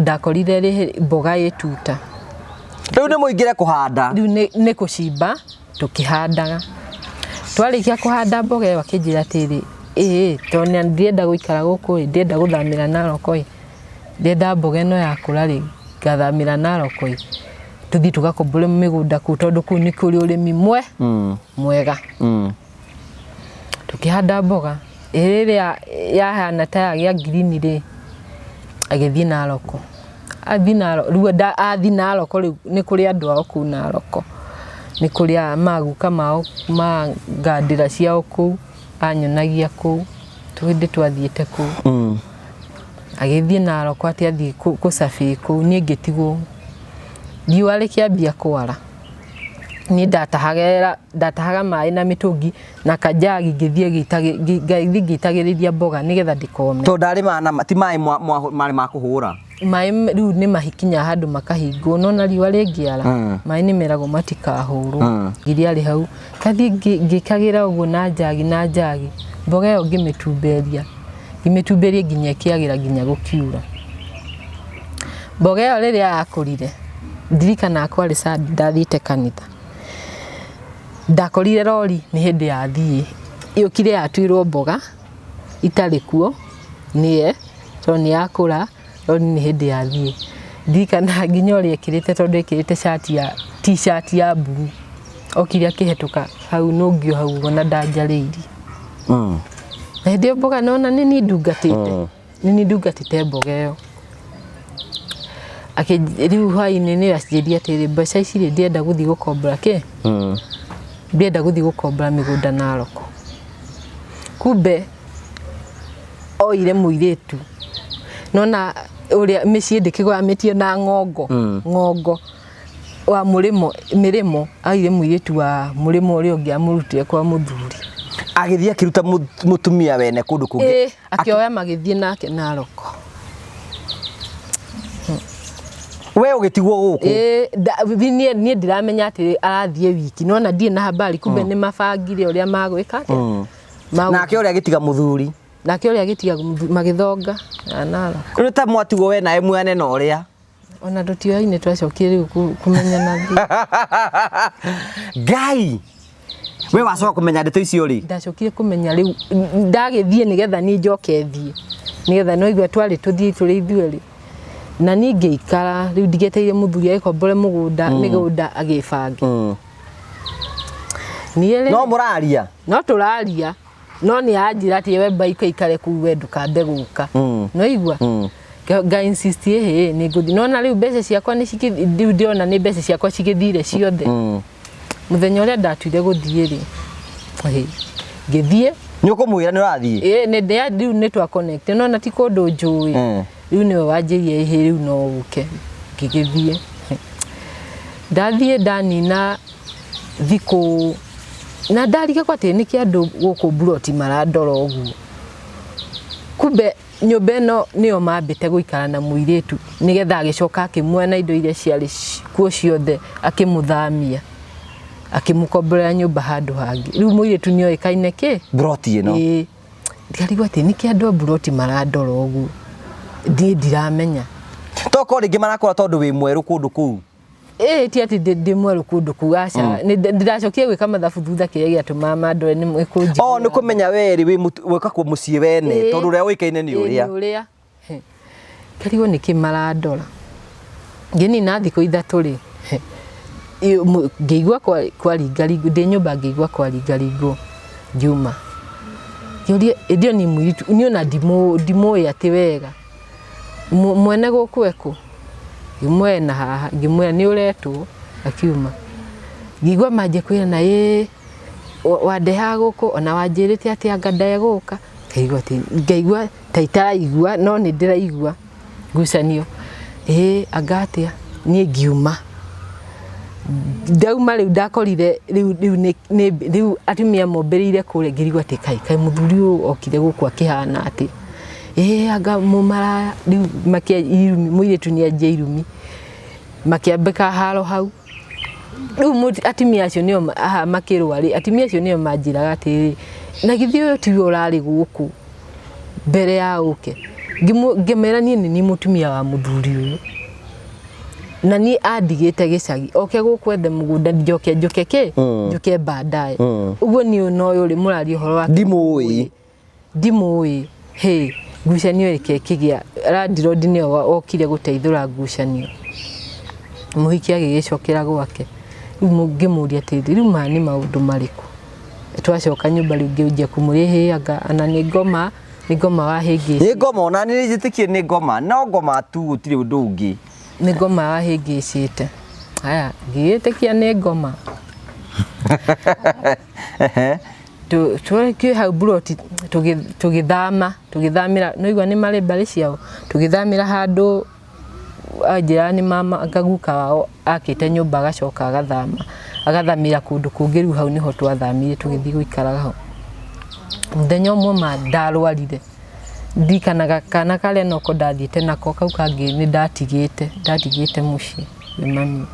Ndakorire rĩ mboga ĩtuta. Rĩu nĩ mũingĩre kũhanda? Rĩu nĩ kũcimba tũkĩhandaga. Twarĩkia kũhanda mboga ĩyo, akĩnjĩra atĩrĩ, ĩĩ, tondũ ndirenda gũikara gũkũ ĩ, ndĩrenda gũthamĩra Narok ĩ, ndĩrenda mboga ĩno yakũra rĩ, ngathamĩra Narok ĩ, tũthiĩ tũgakombore mĩgũnda kũu, tondũ kũu nĩ kũrĩ ũrĩmi mwega. Tũkĩhanda mboga ĩrĩa yahana ta yagĩa ngirini rĩ, agĩthiĩ Narok. Athiĩ Narok, rĩu athiĩ Narok, rĩu nĩ kũrĩ andũ ao kũu Narok, nĩ kũrĩ maguka mao ma ngandĩra ciao kũu, anyonagia kũu hĩndĩ twathiĩte kũu. Agĩthiĩ Narok, atĩ athiĩ gũcabĩ kũu, niĩ ngĩtigwo. Riũa rĩkĩambia kwara. Niĩ ndatahaga ndatahaga maĩ na mĩtũngi na kanjagi ngĩthiĩ ngĩthiĩ ngĩitagĩrĩria mboga nĩgetha ndĩkome. Tondũ ndarĩ na ti maĩ marĩ ma kũhũra. Maĩ rĩu nĩ mahikinya handũ makahingwo, nona riũa rĩngĩara maĩ nĩ meragwo matikahũrwo. Ngiria arĩ hau ngathiĩ ngĩkagĩra ũguo na njagi na njagi, mboga ĩyo ngĩmĩtumberia ngĩmĩtumberia nginya ĩkĩagĩra nginya gũkiura. Mboga ĩyo rĩrĩa yakũrire, ndirikanaga kwarĩ Sunday ndathiĩte kanitha, ndakorire rori nĩ hĩndĩ yathiĩ yũkire yatuirwo mboga itarĩ kuo nĩye tondũ nĩ yakũra, rori nĩ hĩndĩ yathiĩ. Ndirikanaga nginya ũrĩa ekĩrĩte tondũ ekĩrĩte cati ya t-shirt ya blue, okire akĩhetũka hau nũngio hau ũguo na ndanjarĩirie. Na hĩndĩ ĩyo mboga nona nĩ niĩ ndungatĩte, nĩ niĩ ndungatĩte mboga ĩyo. Rĩu hwaĩ-inĩ nĩ anjĩrire atĩrĩrĩ, mbeca ici rĩ, ndĩrenda gũthiĩ gũkombora kĩ? Ndĩrenda gũthiĩ gũkombora mĩgũnda Narok. Kumbe oire mũirĩtu, nona ũrĩa mĩciĩ ndĩkĩgayanĩtio na ng'ongo, ng'ongo wa mũrĩmo mĩrĩmo, oire mũirĩtu wa mũrĩmo ũrĩa ũngĩ amũrutire kwa mũthuri. Agĩthiĩ akĩruta mũtumia wene kũndũ kũngĩ. Ĩĩ, akĩoya magĩthiĩ nake Narok. We ũgĩtigwo gũkũ. Ĩĩ, niĩ ndiramenya atĩ arathiĩ wiki, nona ndirĩ na habari, kumbe nĩ mabangire ũrĩa magwĩka atĩa. Nake ũrĩa agĩtiga mũthuri. Nake ũrĩa agĩtiga magĩthonga na Narok. Rĩu ta mwatigwo we nawe mwene na ũrĩa. Ona tũtioaine twacokire rĩu kũmenyana thĩ. Ngai. We wacoka kũmenya ndeto icio rĩ? Ndacokire kũmenya rĩu ndagĩthiĩ nĩgetha niĩ njoke thiĩ, nĩgetha no igua twarĩ tũthiĩ tũrĩ ithuerĩ. Na niĩ ngĩikara rĩu ndigetereire mũthuri agĩkombore mũgũnda mĩgũnda agĩbange. Niĩ rĩ, No mũraria? No tũraria, no nĩ anjĩra atĩ we mbaika ikare kũu we ndũkambe gũka. No igua? Nga insist ĩhĩ nĩ ngũthiĩ. Nona rĩu mbeca ciakwa nĩ rĩu ndĩrona nĩ mbeca ciakwa cigĩthire ciothe. Mũthenya ũrĩa ndatuire gũthiĩ rĩ, ngĩthiĩ. Nĩ ũkũmwĩra nĩ ũrathiĩ? Ĩĩ, nĩ rĩu nĩ twa connect. Nona ti kũndũ njũĩ. Rĩu nĩwe wanjĩrire ĩhĩ rĩu no ũke. Ngĩgĩthiĩ. Ndathiĩ ndanina thikũ na ndarigagwo atĩ nĩkĩ andũ gũkũ mburoti marandora ũguo. Kumbe nyũmba ĩno nĩyo mambĩte gũikara na mũirĩtu nĩgetha agĩcoka akĩmuoya na indo iria ciarĩ kuo ciothe akĩmũthamia akĩmũkomborera nyũmba handũ hangĩ. Rĩu mũirĩtu nĩoĩkaine kĩ? Mburoti ĩno. Ĩĩ. Ngarigwo atĩ nĩkĩ andũ a mburoti marandora ũguo, niĩ ndiramenya. Tokorwo rĩngĩ marakora tondũ wĩ mwerũ kũndũ kũu. Ĩĩ, ti atĩ ndĩ mwerũ kũndũ kũu, aca. Ndĩracokire gwĩka mathabu thutha kĩrĩa gĩatũmaga mandore nĩ kũnjigua. O nĩ kũmenya we rĩ wĩ wĩka kũ mũciĩ wene, tondũ ũrĩa ũĩkaine nĩ ũrĩa. Nĩ ũrĩa. Ngarigwo nĩkĩ marandora. Ngĩnina thikũ ithatũ rĩ, ngĩigua kwaringaringwo, ndĩ nyũmba ngĩigua kwaringaringwo ngiuma. Ngĩũria, hĩndĩ ĩyo niĩ mũirĩtu, niĩ ona ndimũĩ atĩ wega. Mwene gũkũ ekũ? Ngĩmuoya na haha, ngĩmwĩra nĩ ũretwo, akiuma. Ngĩigua manjia kwĩrana, ĩĩ wandehaga gũkũ, ona wanjĩrĩte atĩ anga ndegũka. Ngaigua atĩ, ngaigua ta itaraigua, no nĩ ndĩraigua ngucanio. Ĩĩ anga atĩa? Niĩ ngiuma. Ndauma rĩu ndakorire rĩu rĩu nĩ rĩu atumia mombĩrĩire kũrĩa, ngĩrigwo atĩ kaĩ kaĩ mũthuri ũyũ okire gũkũ akĩhana atĩ. Ĩĩ anga mũmaraya, rĩu makĩa irumi, mũirĩtu nĩ anjia irumi. Makĩambĩka haro hau. Rĩu atumia acio nĩo haha makĩrũa rĩ, atumia acio nĩo manjĩraga atĩrĩrĩ, na githĩ ũyũ tiwe ũrarĩ gũkũ mbere ya ũke. Ngĩmera niĩ nĩ niĩ mũtumia wa mũthuri ũyũ. Na niĩ andigĩte gĩcagi, oke gũkũ ethe mũgũnda njoke njũke kĩ? Njũke baadaye. Ũguo niĩ na ũyũ rĩ mũraria ũhoro wake. Ndimũĩ. Ndimũĩ. Hĩ, ngucanio ĩke ĩkĩgĩa, landlord nĩwe okire gũteithũra ngucanio. Mũhiki agĩgĩcokera gwake. Rĩu ngĩmũria atĩrĩrĩ, rĩu maya nĩ maũndũ marĩkũ? Twacoka nyũmba rĩu ngĩanjia kũmũria hĩ anga ana nĩ ngoma, nĩ ngoma wahĩngĩcire. Nĩ ngoma, ona niĩ njĩtĩkie nĩ ngoma, no ngoma tu gũtirĩ ũndũ ũngĩ. Nĩ ngoma wahĩngĩcĩte. Haya, ngĩgĩtĩkia nĩ ngoma. Twĩ hau mburoti tũgĩthama, tũgĩthamĩra, nĩ waigua nĩ marĩ mbarĩ ciao, tũgĩthamĩra handũ anjĩraga nĩ mama anga guka wao akĩte nyũmba agacoka agathama. Agathamĩra kũndũ kũngĩ. Rĩu hau nĩho twathamire tũgĩthiĩ gũikaraga ho. Mũthenya ũmwe ma ndarwarire, ndirikanaga kana karĩa noko ndathiĩte nako, kau kangĩ nĩ ndatigĩte mũciĩ kwĩ mami.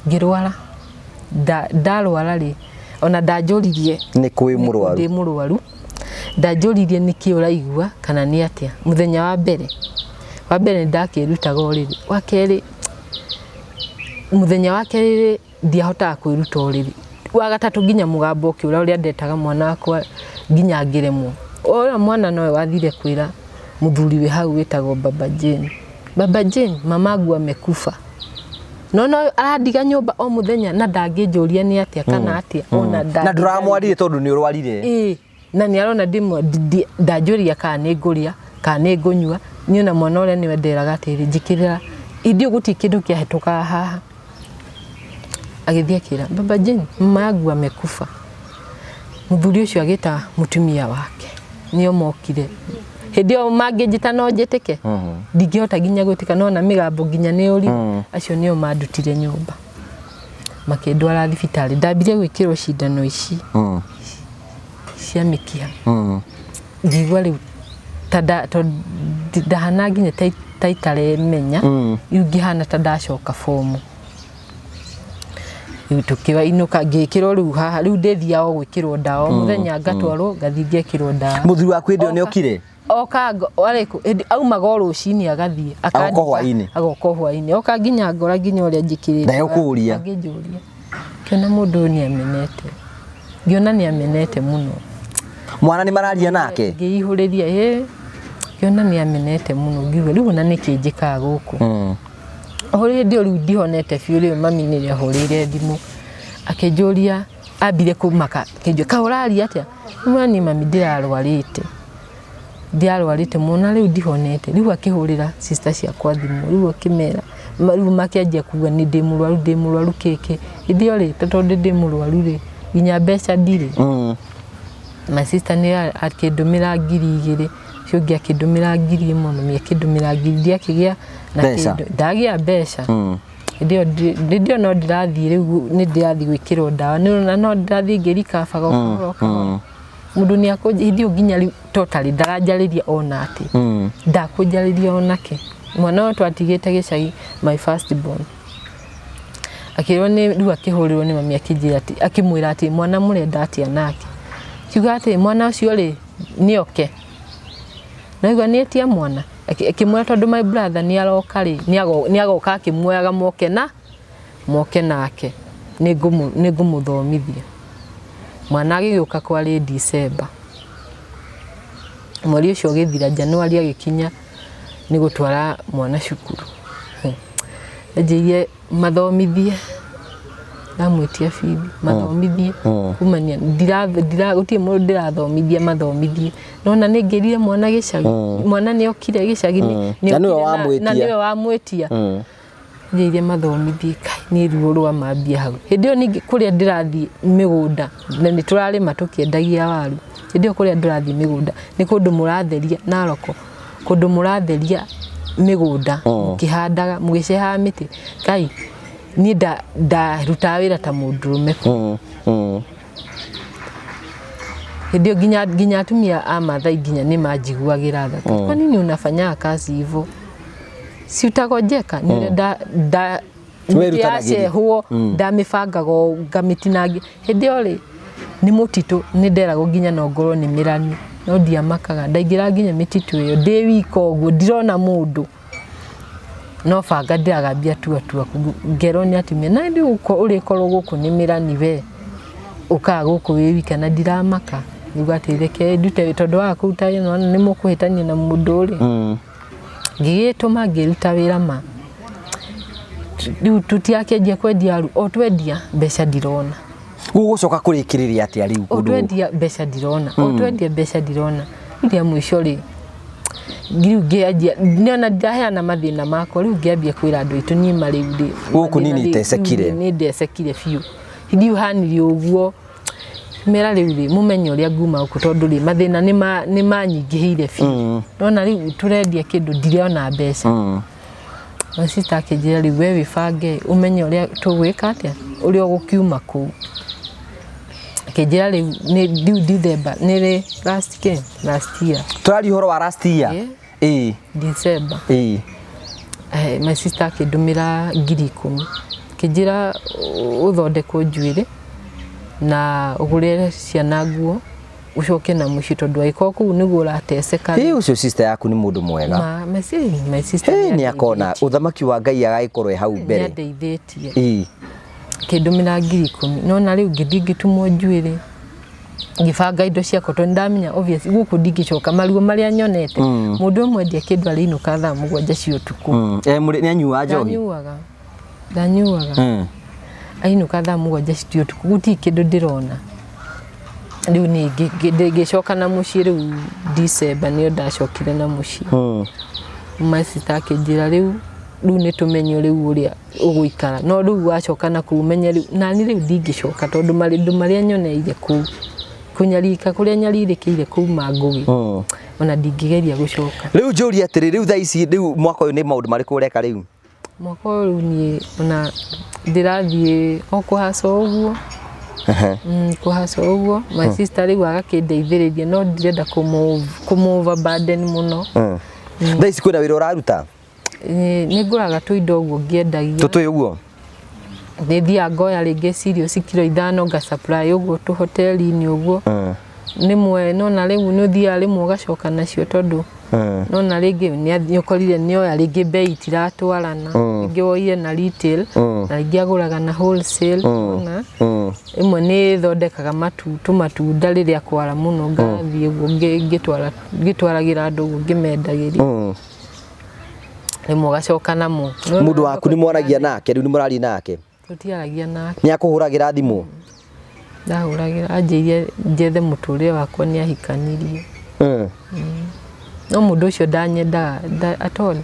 Ngĩrwara, ndarwara rĩ, ona ndanjũririe Nĩ kwĩ mũrwaru? Ndĩ mũrwaru. Ndanjũririe nĩkĩ ũraigua kana nĩ atĩa. Mũthenya wa mbere nĩ ndakĩrutaga ũrĩrĩ. Wa kerĩ, mũthenya wa kerĩ ndiahotaga kwĩruta ũrĩrĩ. Wa gatatũ nginya mũgambo ũkĩũra, ũrĩa ndetaga mwana wakwa nginya ngĩremwo. Ũrĩa mwana nowe wathire kwĩra mũthuri wĩ hau wĩtagwo Baba Jane, "Baba Jane, mamangu amekufa." No arandiga nyũmba o mũthenya na ndangĩnjũria nĩ atĩa kana atĩa ona. Na ndũramwaririe tondũ nĩ ũrwarire? Ĩĩ, na nĩ arona ndanjũria kana nĩ ngũrĩa kana nĩ ngũnyua. Niĩ ona mwana ũrĩa nĩwe nderaga atĩrĩ, "Njĩkĩrĩra ithuĩ gũtirĩ kĩndũ kĩahĩtũkaga haha." Agĩthiĩ akĩra Baba Jane, "Mama yangu amekufa." Mũthuri ũcio agĩta mũtumia wake, nĩo mokire. Hĩndĩ ĩyo mangĩnjĩta no njĩtĩke? Ndingĩhota nginya gwĩtĩka, no na mĩgambo nginya nĩ ũri. Acio nĩo mandutire nyũmba makĩndwara thibitarĩ. Ndambire gwĩkĩrwo cindano ici cia mĩkiha. Ngĩigua rĩu ta tondũ ndahana nginya ta itaremenya. Rĩu ngĩhana ta ndacoka bomu. Rĩu tũkĩinũka, ngĩkĩrwo rĩu haha. Rĩu ndĩthiaga o gwĩkĩrwo ndawa o mũthenya, ngatwarwo ngathiĩ ngekĩrwo ndawa. Mũthuri waku hĩndĩ ĩyo nĩ okire? Oka arĩkũ hĩndĩ aumaga o rũcinĩ agathiĩ. Agoka hwaĩ-inĩ? Agoka hwaĩ-inĩ, oka nginya ngora nginya ũrĩa njĩkĩrĩte. Ndegũkũũria? Angĩnjũria. Ngĩona mũndũ ũyũ nĩ amenete, ngĩona nĩ amenete mũno. Mwana nĩ mararia nake? Ngĩihũrĩria, ĩ, ngĩona nĩ amenete mũno. Ngiuga, rĩu ona nĩkĩ njĩkaga gũkũ? O hĩndĩ ĩyo rĩu ndihonete biũ. Rĩu mami nĩ ahũrĩire thimũ akĩnjũria, ambire kũmaka akĩnjũria, "Kaĩ ũraria atĩa?" Ngĩmwĩra, "Niĩ mami ndĩrarwarĩte mũno na rĩu ndihonete." Rĩu akĩhũrĩra sister ciakwa thimũ, rĩu akĩmera, rĩu makĩanjia kuga nĩ ndĩ mũrwaru, ndĩ mũrwaru kĩkĩ. Hĩndĩ ĩyo rĩ, tondũ ndĩ mũrwaru rĩ, nginya mbeca ndirĩ. My sister nĩ akĩndũmĩra 2000, ũcio ũngĩ akĩndũmĩra 1000, mami akĩndũmĩra ngiri, ndiakĩgĩa na Mbeca. kĩndũ, ndagĩa mbeca. Hĩndĩ ĩyo no ndĩrathiĩ, rĩu nĩ ndĩrathiĩ gwĩkĩrwo ndawa. Nĩ ũrona no ndĩrathiĩ ngĩrikabaga o kahora o kahora. Mũndũ nĩ akũnjĩ hĩndĩ ĩyo nginya rĩu totally ndaranjarĩria ona atĩ ndakũnjarĩria onake. Mwana ũyũ twatigĩte gĩcagi, my first born, akĩrwo nĩ rĩu akĩhũrĩrwo nĩ mami, akĩnjĩra atĩ, akĩmwĩra atĩ, "Mwana mũrenda atĩa?" Nake kiuga atĩ mwana ũcio rĩ nĩ oke naigua nĩ etia mwana. Akĩmwĩra tondũ my brother nĩ aroka rĩ, nĩ agoka akĩmuoyaga, moke na moke nake, nĩ ngũmũthomithia. Mwana agĩgĩũka kwarĩ December, mweri ũcio ũgĩthira, January agĩkinya nĩ gũtwara mwana cukuru. Anjĩire mathomithie, ndamwĩtia bithi mathomithie kumania ndira gũtirĩ mũndũ ndĩrathomithia mathomithie. Nona nĩ ngĩrire mwana gĩcagi, mwana nĩ okire gĩcagi nĩ Na nĩwe okire wamwĩtia. Na nĩwe wamwĩtia. Njĩire mathomithie, kai nĩ ruo rwa mambia hau. Hĩndĩ ĩyo ningĩ kũrĩa ndĩrathiĩ mĩgũnda, na nĩ tũrarĩma tũkĩendagia waru. Hĩndĩ ĩyo kũrĩa ndĩrathiĩ mĩgũnda nĩ kũndũ mũratheria Naroko, kũndũ mũratheria mĩgũnda, mũkĩhandaga, mũgĩcehaga mĩtĩ. Kai niĩ ndarutaga wĩra ta mũndũrũme. Hĩndĩ ĩyo nginya atumia a Mathai nginya nĩ manjiguagĩra tha. "Kwa nini unafanya kazi hivyo? Si utagonjeka?" Nĩ ũrĩa nda mĩtĩ Wĩrutanagĩria. yacehwo ndamĩbangaga o ngamĩtinangia. Hĩndĩ ĩyo rĩ nĩ mũtitũ, nĩ nderagwo nginya no ngorwo nĩ mĩrani, no ndiamakaga. Ndaingĩra nginya mĩtitũ ĩyo ndĩ wika ũguo, ndirona mũndũ, no banga ndĩragambia tua tua, ngerwo nĩ atumia, "Na rĩu ũrĩkorwo gũkũ nĩ mĩrani, we ũkaga gũkũ wĩ wika." Na ndiramaka, ngiuga atĩ reke ndute, tondũ waga kũruta wĩra nĩwona nĩ mũkũhĩtania na mũndũ rĩ. Ngĩgĩtũma ngĩruta wĩra ma rĩu tũtiakĩanjia kwendia waru, o twendia mbeca ndirona. Gũgũcoka kũrĩkĩrĩria atĩa rĩu O kũndũ gũkũ? Twendia mbeca ndirona, o twendia mbeca ndirona. Rĩu rĩa mũico rĩ, rĩu ngĩanjia nĩona ndaheana mathĩna makwa, rĩu ngĩambia kwĩra andũ aitũ, niĩ ma rĩu rĩ Gũkũ niĩ mathĩna rĩ, nĩndecekire. rĩu nĩ ndecekire biũ. Rĩu hanire ũguo mera, rĩu rĩ mũmenye ũrĩa nguma gũkũ, tondũ rĩ mathĩna nĩ manyingĩhĩire biũ. Nona rĩu tũrendia kĩndũ ndirona mbeca. My sister akĩnjĩra rĩu we wĩbange ũmenye ũrĩa tũgwĩka atĩa, ũrĩa ũgũkiuma kũu. Akĩnjĩra rĩu nĩ rĩu December, nĩ rĩ last kĩ last year. Tũraria ũhoro wa last year. Yeah. Ĩĩ. December. My sister akĩndũmĩra 10,000, akĩnjĩra ũthondekwo njuĩrĩ na ũgũrĩre ciana nguo, ũcoke na mũciĩ, tondũ angĩkorwo kũu nĩguo ũrateceka. Ĩ, ũcio sister yaku nĩ mũndũ mwega. My sister Ĩ, nĩ akona ũthamaki wa Ngai agagĩkorwo e hau mbere. Nĩandeithĩtie. Ĩĩ. Kĩndũmĩra 10,000, nona rĩu ngĩthiĩ ngĩtumwo njuĩrĩ, ngĩbanga indo ciakwa, tondũ nĩndamenya obvious gũkũ ndingĩcoka, maruo marĩa nyonete. Mũndũ ũmwe endia kĩndũ arĩinũka thaa 7 cia ũtukũ. Eh, nĩ anyuaga njohi? Ndanyuaga, ndanyuaga. Ainũka thaa 7 cia ũtukũ, gũtirĩ kĩndũ ndĩrona. Rĩu niĩ ngĩcoka na mũciĩ. Rĩu December nĩyo ndacokire na mũciĩ. My sister akĩnjĩra rĩu nĩ tũmenye rĩu ũrĩa ũgũikara, no rĩu wacoka na kũu ũmenye rĩu nani rĩu ndingĩcoka, tondũ maũndũ marĩa nyoneire kũu, kũnyarika kũrĩa nyarirĩkĩire kũu mangũgĩ, ona ndingĩgeria gũcoka. Rĩu njũrie atĩrĩ, rĩu thaa ici, rĩu mwaka ũyũ nĩ maũndũ marĩkũ ũreka rĩu? Mwaka ũyũ rĩu niĩ ona ndĩrathiĩ o kũhaca ũguo, kũhaca ũguo. My sister rĩu agakĩndeithĩrĩria, no ndirenda kũmũ overburden mũno. Thaa ici kwĩna wĩra ũraruta? Nĩ ngũraga tũindo ũguo ngĩendagia. Tũtũĩ ũguo. Nĩ thiaga ngoya rĩngĩ cereals kiro 5, nga supply ũguo tũhoteri-inĩ ũguo. Rĩmwe nona rĩu nĩ ũthiaga rĩmwe ũgacoka nacio, tondũ nona rĩngĩ nĩ ũkorire nĩoya rĩngĩ bei itiratwarana, rĩngĩ woire na retail na rĩngĩ agũraga na wholesale. Nona ĩmwe nĩ ĩthondekaga tũmatunda rĩrĩa kwara mũno, ngathiĩ ũguo ngĩtwaragĩra andũ ũguo ngĩmendagĩria, rĩmwe ũgacoka namo. Nĩwona. Mũndũ waku nĩ mwaragia nake rĩu? Nĩ mũraria nake? Tũtiaragia nake. Nĩ akũhũragĩra thimũ? Ndahũragĩra, anjĩire njethe mũtũrĩre wakwa, nĩ ahikanirie. No mũndũ ũcio ndanyendaga at all,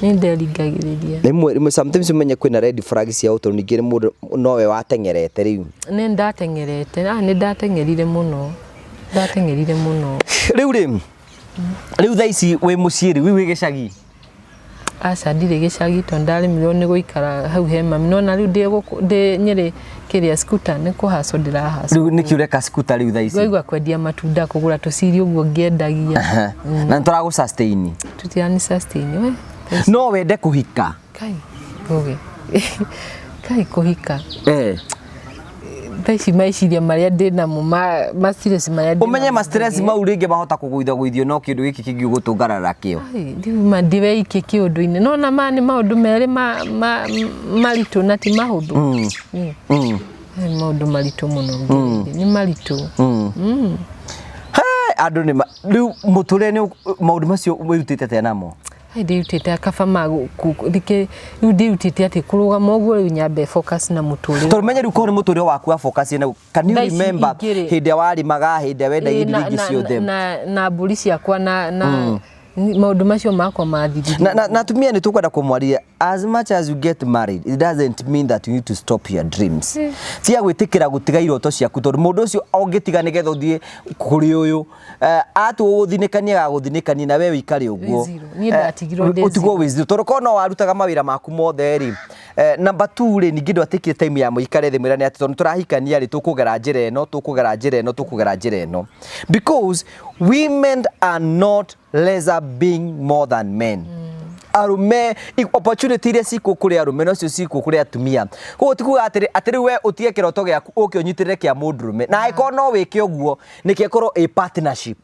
nĩ nderingagĩrĩria. Rĩmwe sometimes ũmenye kwĩna red flag cia ũtũũro, ningĩ nĩ mũndũ nowe wateng'erete rĩu. Nĩ ndateng'erete, nĩ ndateng'erire mũno, ndateng'erire mũno. Rĩu rĩ, rĩu thaa ici wĩ mũciĩ rĩu, wĩ gĩcagi? Aca, ndirĩ gĩcagi, tondũ ndaremirwo nĩ gũikara hau he mami. Nona rĩu ndĩ gũkũ, ndĩ Nyĩrĩ kĩrĩa scooter nĩ kũhacwo ndĩrahacwo. Rĩu nĩkĩ ũreka scooter rĩu thaa ici? Ngaigua kwendia matunda, kũgũra tũciri ũguo ngĩendagia. Aha. Na nĩ tũragũ sustain? Tũtirani sustain we. No wende kũhika? Kai ngũgĩ, kai kũhika? Eh. Thaa ici meciria marĩa ndĩ namo ma stress marĩa ndĩ Ũmenye namo. Ma stress mau rĩngĩ mahota kũgũithia gũithio no kĩndũ gĩkĩ kĩngĩ ũgũtũngarara kĩo. Ai, rĩu ma ndiweike kĩũndũ-inĩ, nona ma nĩ maũndũ merĩ maritũ na ti mahũthũ. Nĩ maũndũ maritũ mũno ngereire, nĩ maritũ. He, andũ nĩ rĩu mũtũrĩre nĩ maũndũ macio wĩrutĩte atĩa namo? Ai, ndĩrutĩte kaba ma rĩu ndĩrutĩte atĩ kũrũgama ũguo, rĩu nyambe focus na mũtũrĩre. Tondũ menye rĩu korwo nĩ mũtũrĩre waku wa focus na can you Thaa ici remember ingĩrĩ- hĩndĩ ĩrĩa warĩmaga, hĩndĩ ĩrĩa wendagia Ĩĩ, indo ingĩ ciothe? Na mbũri ciakwa na maũndũ macio makwa mathirire. Na atumia nĩ tũkwenda kũmwaria, as much as you get married, it doesn't mean that you need to stop your dreams. Tiga gwĩtĩkĩra gũtiga iroto ciaku, tondũ mũndũ ũcio ũngĩtiga nĩgetha ũthiĩ kũrĩ ũyũ, atua gũgũthinĩkania, agagũthinĩkania na we wĩikare ũguo. Wĩ zero. Niĩ ndatigirwo ndĩ Ũtigwo wĩ zero, tondũ korwo no warutaga mawĩra maku mothe rĩ. Number two rĩ, ningĩ ndwatĩkire time ya mũikare thĩ mwĩrane atĩ tondũ tũrahikania rĩ, tũkũgera njĩra ĩno, tũkũgera njĩra ĩno, tũkũgera njĩra ĩno, because women are not lesser being more than men. Arume opportunity iria cikuo kũrĩ arũme nocio cikuo kũrĩ atumia. Koguo ti kuga atĩrĩ atĩ rĩu we ũtige kĩroto gĩaku ũke ũnyitĩrĩre kĩa mũndũrũme, na angĩkorwo no wĩke ũguo, nĩkĩo ĩkorwo ĩ partnership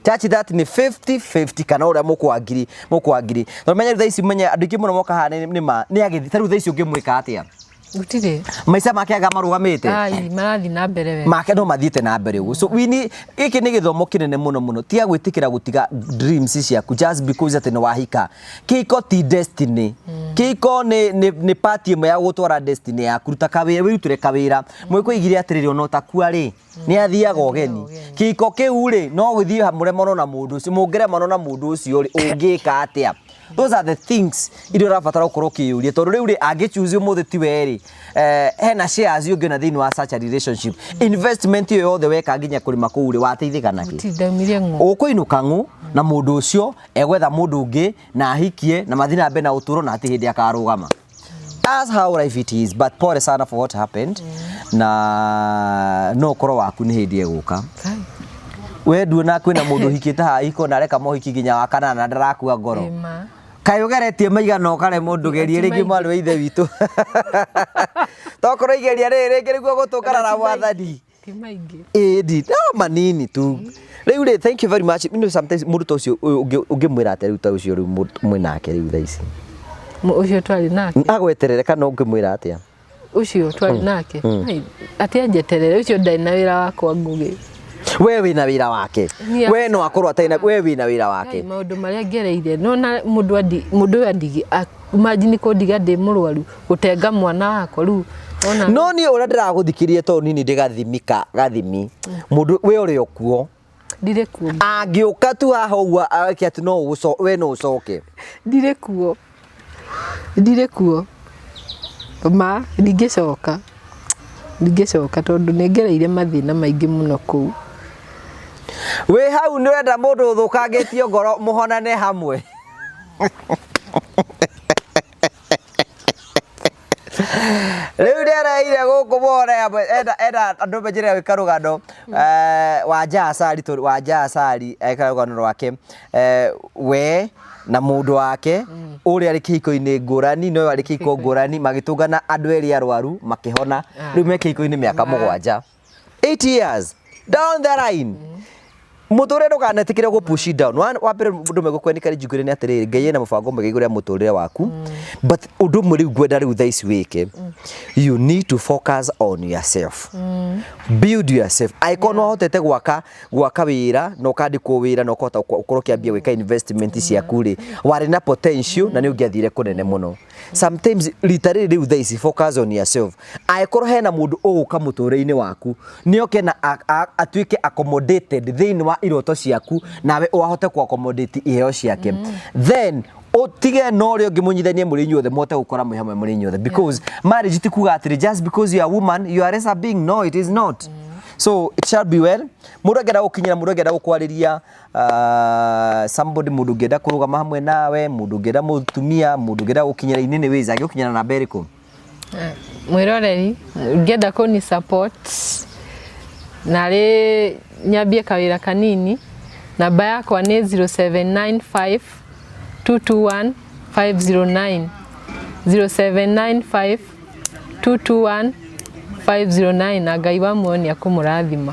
church that nĩ 50-50 kana ũrĩa mũkwangiri mũkwangiri, tondũ menye rĩu thaa ici, menye andũ aingĩ mũno moka haha nĩ ma nĩ agĩthi. Ta rĩu thaa ici ũngĩmwĩka atĩa? Gũtirĩ. Maica make anga marũgamĩte? Ai, marathiĩ na mbere wega. Make no mathiĩte na mbere ũguo. So we need, gĩkĩ nĩ gĩthomo kĩnene mũno mũno. Tiga gwĩtĩkĩra gũtiga dreams ciaku just because atĩ nĩ wahika. Kĩhiko ti destiny. Kĩhiko nĩ part ĩmwe ya gũtwara destiny yaku. Ruta kawĩra, wĩrutĩre kawĩra. Mwĩkũigire atĩrĩrĩ, ona ũtakua rĩ, nĩ athiaga ũgeni. Kĩhiko kĩu rĩ, no gĩthiĩ mũremano na mũndũ ũcio, mũngĩremano na mũndũ ũcio rĩ, ũngĩka atĩa? Those are the things iria ũrabatara gũkorwo ũkĩyũria, tondũ rĩu rĩ angĩ choose ũmũthĩ ti we rĩ, hena shares ũngĩona thĩinĩ wa such a relationship. Investment ĩyo yothe weka nginya kũrĩma kũu rĩ, wateithĩka nakĩ? Tindaumire ng'ũ. Ũkũinũka ng'ũ na mũndũ ũcio egwetha mũndũ ũngĩ na ahikie na mathiĩ na mbere na ũtũũro na hatirĩ hĩndĩ akarũgama. That's how life it is. But pole sana for what happened. Na no ũkorwo waku nĩ hĩndĩ ĩgũka. We nduona kwĩna mũndũ ũhikĩte haha iko na areka mohiki nginya wa kanana na ndarakua ngoro. Ĩma. Kaĩ ũgeretie maigana ũkaremwo? Ndũgerie rĩngĩ, mwarĩ wa ithe witũ. Tokorwo igeria rĩrĩ rĩngĩ nĩguo gũtũngana na Mwathani. Ti maingĩ. Ĩndi no manini tu rĩu rĩ. Thank you very much. Sometimes mũndũ ta ũcio ũngĩmwĩra atĩa rĩu, ta ũcio rĩu mwĩnake rĩu thaa ici? Ũcio twarĩ nake? Agweterere kana ũngĩmwĩra atĩa? Ũcio twarĩ nake? Ai, atĩ anjeterere? Ũcio ndarĩ na wĩra wakwa, Ngũgĩ. We wĩna wĩra wake? We no akorwo atarĩ na, we wĩna wĩra wake. Ai, maũndũ marĩa ngereire nona mũndũ andi mũndũ ũyũ andigi, imagine kũndiga ndĩ mũrwaru, gũtenga mwana wakwa rĩu ona. No niĩ ũrĩa ndĩragũthikĩrĩria, tondũ nini ndĩ gathimi ka gathimi, mũndũ we ũrĩ o kuo? Ndirĩ kuo. Angĩũka tu haha ũguo eke atĩ no we no ũcoke? Ndirĩ kuo, ndirĩ kuo, ma ndingĩcoka, ndingĩcoka tondũ nĩ ngereire mathĩna maingĩ mũno kũu. Wĩ hau nĩ ũrenda mũndũ ũthũkangĩtio ngoro mũhonane hamwe. Rĩu nĩareire gũkũ mũhone hamwe, enda andũ menjere gwĩka rũgano. Wanja Asali, tondũ Wanja Asali eka rũgano rwake, we na mũndũ wake ũrĩa arĩ kĩhiko-inĩ ngũrani na ũyũ arĩ kĩhiko ngũrani, magĩtũngana andũ erĩ arwaru makĩhona. Rĩu me kĩhiko-inĩ mĩaka 7, 8 years down the line. Mũtũrĩre, ndũkanetĩkĩre gũ push it down. Wa mbere ũndũ ũmwe ngũkwenĩka njugire nĩ atĩrĩrĩ, Ngai ena mũbango mwega igũrũ rĩa mũtũrĩre waku, but ũndũ ũmwe rĩu ngwenda rĩu thaa ici wĩke, you need to focus on yourself, build yourself. Angĩkorwo nĩ wahotete gwaka wĩra na ũkandĩkwo wĩra na ũkahota gũkorwo ũkĩambia gwĩka investment ciaku rĩ, warĩ na potential na nĩ ũngĩathire kũnene mũno. Sometimes rita rĩrĩ rĩu thaa ici, focus on yourself. Angĩkorwo hena mũndũ ũgũka mũtũrĩre-inĩ waku, nĩ oke na atuĩke accommodated thĩinĩ wa iroto ciaku, nawe ũhote ku accommodate iheo ciake, then ũtige na ũrĩa ũngĩ, mũnyithanie mũrĩ inyuothe, mũhote gũkora mwĩ hamwe mũrĩ inyuothe, because marriage ti kuga atĩrĩ just because you are a woman you are lesser being. No, it is not. So it shall be well. Mũndũ angĩenda gũkinyĩra, mũndũ angĩenda gũkwarĩria, somebody, mũndũ ũngĩenda kũrũgama hamwe nawe, mũndũ ũngĩenda, mũtumia, mũndũ ũngĩenda gũkinyĩra in any ways, angĩgũkinyĩra namba ĩrĩkũ? Mwĩroreri ũngĩenda kũni support narĩ nyambie kawĩra kanini, namba yakwa nĩ 0795 221 509, 0795 221 509, na Ngai wa muoyo nĩ akũmũrathima.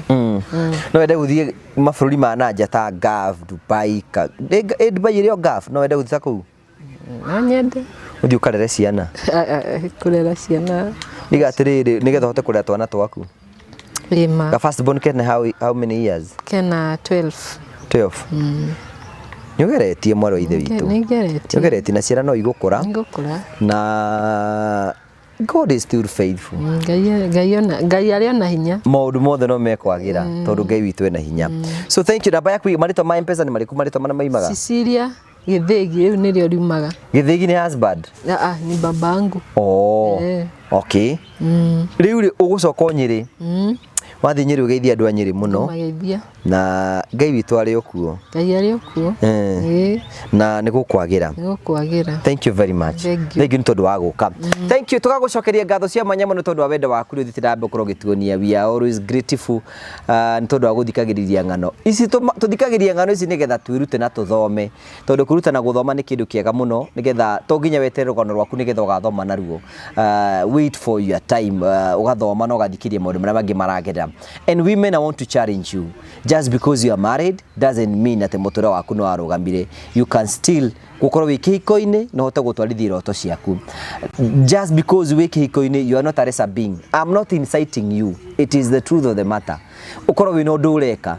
No wende gũthiĩ mabũrũri ma nanja ta Gulf, Dubai, ĩ Dubai ĩrĩ o Gulf? No wende gũthiĩ ta kũu? No nyende. Ũthiĩ ũkarere ciana? Kũrera ciana? Ndiga atĩrĩrĩ, nĩgetha ũhote kũrera twana twaku. Ĩma. Ka first born kena how many years? Kena 12. 12. Nĩ ũgeretie, mwarĩ wa ithe witũ. Nĩ ngeretie. Nĩ ũgeretie na ciana no igũkũra. Nĩngũkũra. Na God is still faithful. Ngai arĩ ona hinya. Maũndũ mothe no mekwagĩra tondũ Ngai witũ ena hinya. So thank you. Namba yaku, marĩtwa ma M-Pesa nĩ marĩkũ, marĩtwa marĩa maimaga? Cecilia Gĩthĩgi, rĩu nĩrĩo riumaga. Gĩthĩgi nĩ husband? Ah, ah, ni babangu. Oh. Eh. Okay. Rĩu rĩ, ũgũcoka o Nyĩrĩ? Wathiĩ Nyĩrĩ ũgeithie andũ a Nyĩrĩ mũno. Mageithia. Na Ngai witũ arĩ o kuo. Ngai arĩ o kuo. Eh. Ĩĩ. Na nĩ gũkwagĩra. Nĩ gũkwagĩra. Thank you very much. Thank you. Thank you nĩ tondũ wa gũka. Thank you. Tũgagũcokeria ngatho cia mwanya mũno tondũ wa wendo waku rĩ ũthiĩte na mbere gũkorwo ũgĩtuonia. We are always grateful nĩ tondũ wa gũthikagĩrĩria ng'ano ici. Tũthikagĩrĩria ng'ano ici nĩgetha twĩrute na tũthome, tondũ kwĩruta na gũthoma nĩ kĩndũ kĩega mũno, nĩgetha to nginya weterere rũgano rwaku nĩgetha ũgathoma naruo. Wait for your time, ũgathoma na ũgathikĩrĩria maũndũ marĩa mangĩ maragerera. And women, I want to challenge you: just because you are married doesn't mean atĩ mũtũrĩre waku nĩ warũgamire. You can still gũkorwo wĩ kĩhiko-inĩ na ũhote gũtwarithia iroto ciaku. Just because wĩ kĩhiko-inĩ, you are not a lesser being. I'm not inciting you, it is the truth of the matter. Ũkorwo wĩna ũndũ ũreka,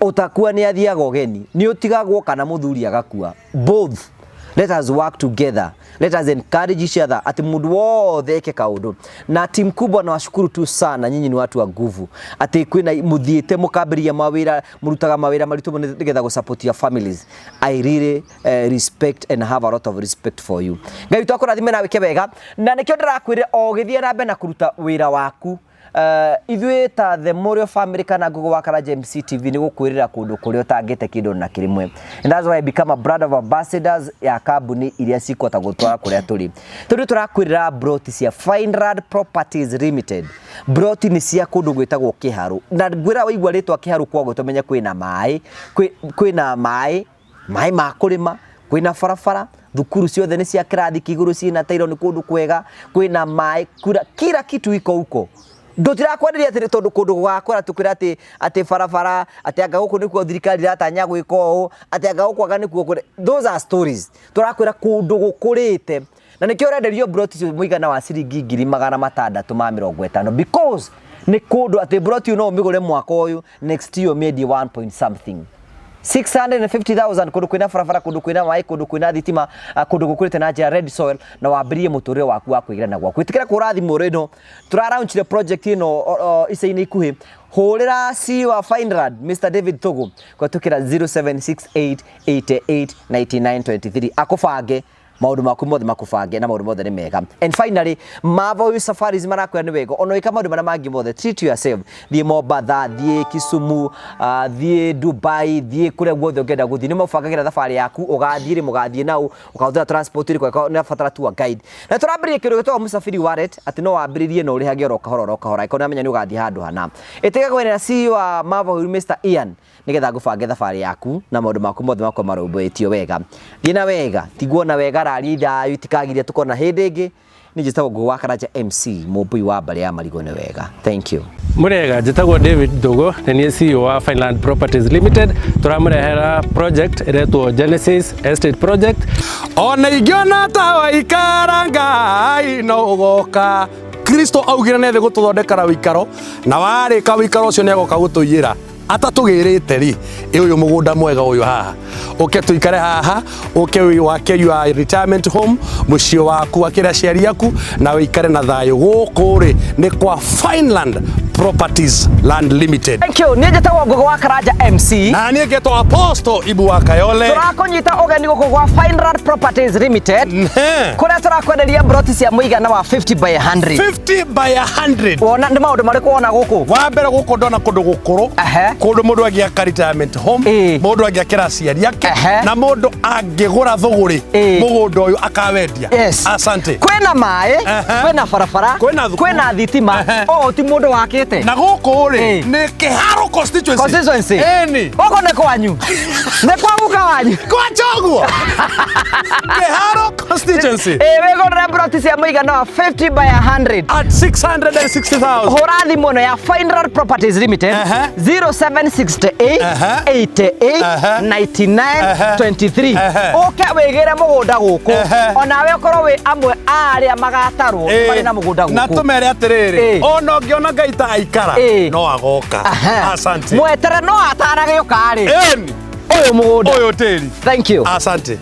ũtakua nĩ athiaga ũgeni, nĩ ũtigagwo kana mũthuri agakua, both. Let us work together, let us encourage each other ati mundu wothe eke kaundu. Na timu kubwa, na washukuru tu sana, nyinyi ni watu wa nguvu, ati kwina muthiite mukambiria mawira, murutaga mawira maritu muno nigetha gu support your families. I really respect and have a lot of respect for you. Ngai witũ akũrathime na wĩke wega, na nĩkĩo ndĩrakwĩra o ũgĩthiĩ na mbere na kũruta wĩra waku, ithuĩ ta The Morio Family kana Google wa Karanja MC TV nĩ gũkwĩrĩra kũndũ kũrĩa ũtangĩte kĩndũ na kĩrĩmwe, and that's why I become a brand of ambassadors ya kambuni iria cikũhota gũtwara kũrĩa tũrĩ, tondũ tũrakwĩrĩra broti cia Fineland Properties Limited. Broti nĩ cia kũndũ gwĩtagwo Kĩharũ, na ngwĩra waigua rĩtwa Kĩharũ kwa tũmenye kwĩna maĩ, kwĩna maĩ, maĩ ma kũrĩma, kwĩna barabara, thukuru ciothe nĩ cia kĩrathi kĩa igũrũ, ciĩna tairo, nĩ kũndũ kwega, kwĩna maĩ, kura, kila kitu iko huko. Ndũtirakwenderia atĩ tondũ kũndũ gũgakũra tũkwĩra atĩ barabara, atĩ anga gũkũ nĩkuo thirikari iratanya gwĩka ũũ, atĩ anga gũkũ anga nĩkuo kũrĩ. Those are stories. Tũrakwĩra kũndũ gũkũrĩte, na nĩkĩo ũrenderio broti icio mũigana wa ciringi 650,000, because nĩ kũndũ atĩ broti no ũmĩgũre mwaka ũyũ, next year ũmĩendie 1 point something. 650,000, kũndũ kwĩna barabara, kũndũ kwĩna maĩ, kũndũ kwĩna thitima, kũndũ gũkũrĩte na njĩra red soil, na wambĩrĩrie mũtũrĩre waku wa kwĩgĩra na gwaku. Ĩtĩkĩra kũhũra thimũ ĩno, tũraraunchire project ĩno ica-inĩ ikuhĩ. Hũrĩra CEO wa Fineland Mr David Thugu kũhetũkĩra 0768889923, akũbange maũndũ maku mothe, makũbange na maũndũ mothe nĩ mega. And finally, Mavoyu Safaris marakwĩra nĩ wega ona wĩka maũndũ marĩa mangĩ mothe, treat yourself. Thiĩ Mombatha, thiĩ Kisumu, thiĩ Dubai, thiĩ kũrĩa guothe ũngĩenda gũthiĩ. Nĩ mabangagĩra thabarĩ yaku, ũgathiĩ rĩ, mũgathiĩ nau, ũkahũthĩra transport ĩrĩkũ, angĩkorwo nĩ ũrabatara tour guide. Na tũrambĩrĩria kĩndũ gĩtagwo Msafiri Wallet, atĩ no wambĩrĩrie na ũrĩhage oro kahora oro kahora, angĩkorwo nĩ ũramenya nĩ ũgathiĩ handũ hana. Ĩtĩka kwĩra CEO wa Mavoyu Mr Ian nigetha ngũbange thabarĩ yaku na maũndũ maku mothe makorwo marũmbũĩtio wega. Thiĩ na wega, tigwo na wega, raria thayũ, itikagiria tukona hĩndĩ ĩngĩ. Niĩ njĩtagwo Ngũgĩ wa Karanja MC, mũmbui wa mbarĩ ya Marigũ. Nĩ wega, thank you. Murega, njĩtagwo David Ndugu, nĩ niĩ CEO wa Fineland Properties Limited. Tũramũrehera project ĩretwo Genesis Estate Project. Ona ingĩona ta waikara, Ngai no ũgoka. Kristo augire nĩ thĩ gũtũthondekera wĩikaro, na warĩka wĩikaro ũcio nĩ agoka gũtũiyĩra. Atatũgĩrĩte rĩ, ĩ ũyũ mũgũnda mwega ũyũ haha, ũke tũikare haha, ũke wake your retirement home, mũciĩ waku, wakĩre aciari aku na wĩikare na thayũ. Gũkũ rĩ nĩ kwa Fineland Properties Land Limited. Thank you. Niĩ njĩtagwo Ngũgĩ wa Karanja MC. Na niĩ ngetwo Apostle Ibu wa Kayole. Tũrakũnyita ũgeni gũkũ gwa Fineland Properties Limited, kũrĩa tũrakwenderia broti cia mũigana wa 50 by 100. 50 by 100. Wona nĩ maũndũ marĩkũ wona gũkũ? Wa mbere, gũkũ ndona kũndũ gũkũrũ, kũndũ mũndũ angĩaka retirement home, mũndũ angĩakĩra aciari ake, na mũndũ angĩgũra thũgũrĩ mũgũnda ũyũ akawendia. Asante. Kwĩna maĩ, kwĩna barabara, Kwĩna thukuru. Kwĩna thitima. Ũũ ti mũndũ wakĩte. Na gũkũ rĩ nĩ Kĩharũ constituency. Constituency. Ĩni. Gũkũ nĩ kwanyu, nĩ kwa guka wanyu. Kwa choguo Kĩharũ constituency. Ĩ wĩgũrĩre broti cia mũigana wa 50 by 100 at 660,000. Hũra thimũ ĩno ya Fineland Properties Limited, 0768 88 99 23, ũke wĩgĩre mũgũnda gũkũ. Onawe ũkorwo wĩ amwe a arĩa magatarwo marĩ na mũgũnda Na gũkũ. tũmere atĩrĩrĩ, ona ũngĩona Ngai ta aikara, no agoka. Asante. Mwetere no ataragĩũka rĩ, Ĩni. Ũyũ mũgũnda. Ũyũ tĩri. Thank you. Asante.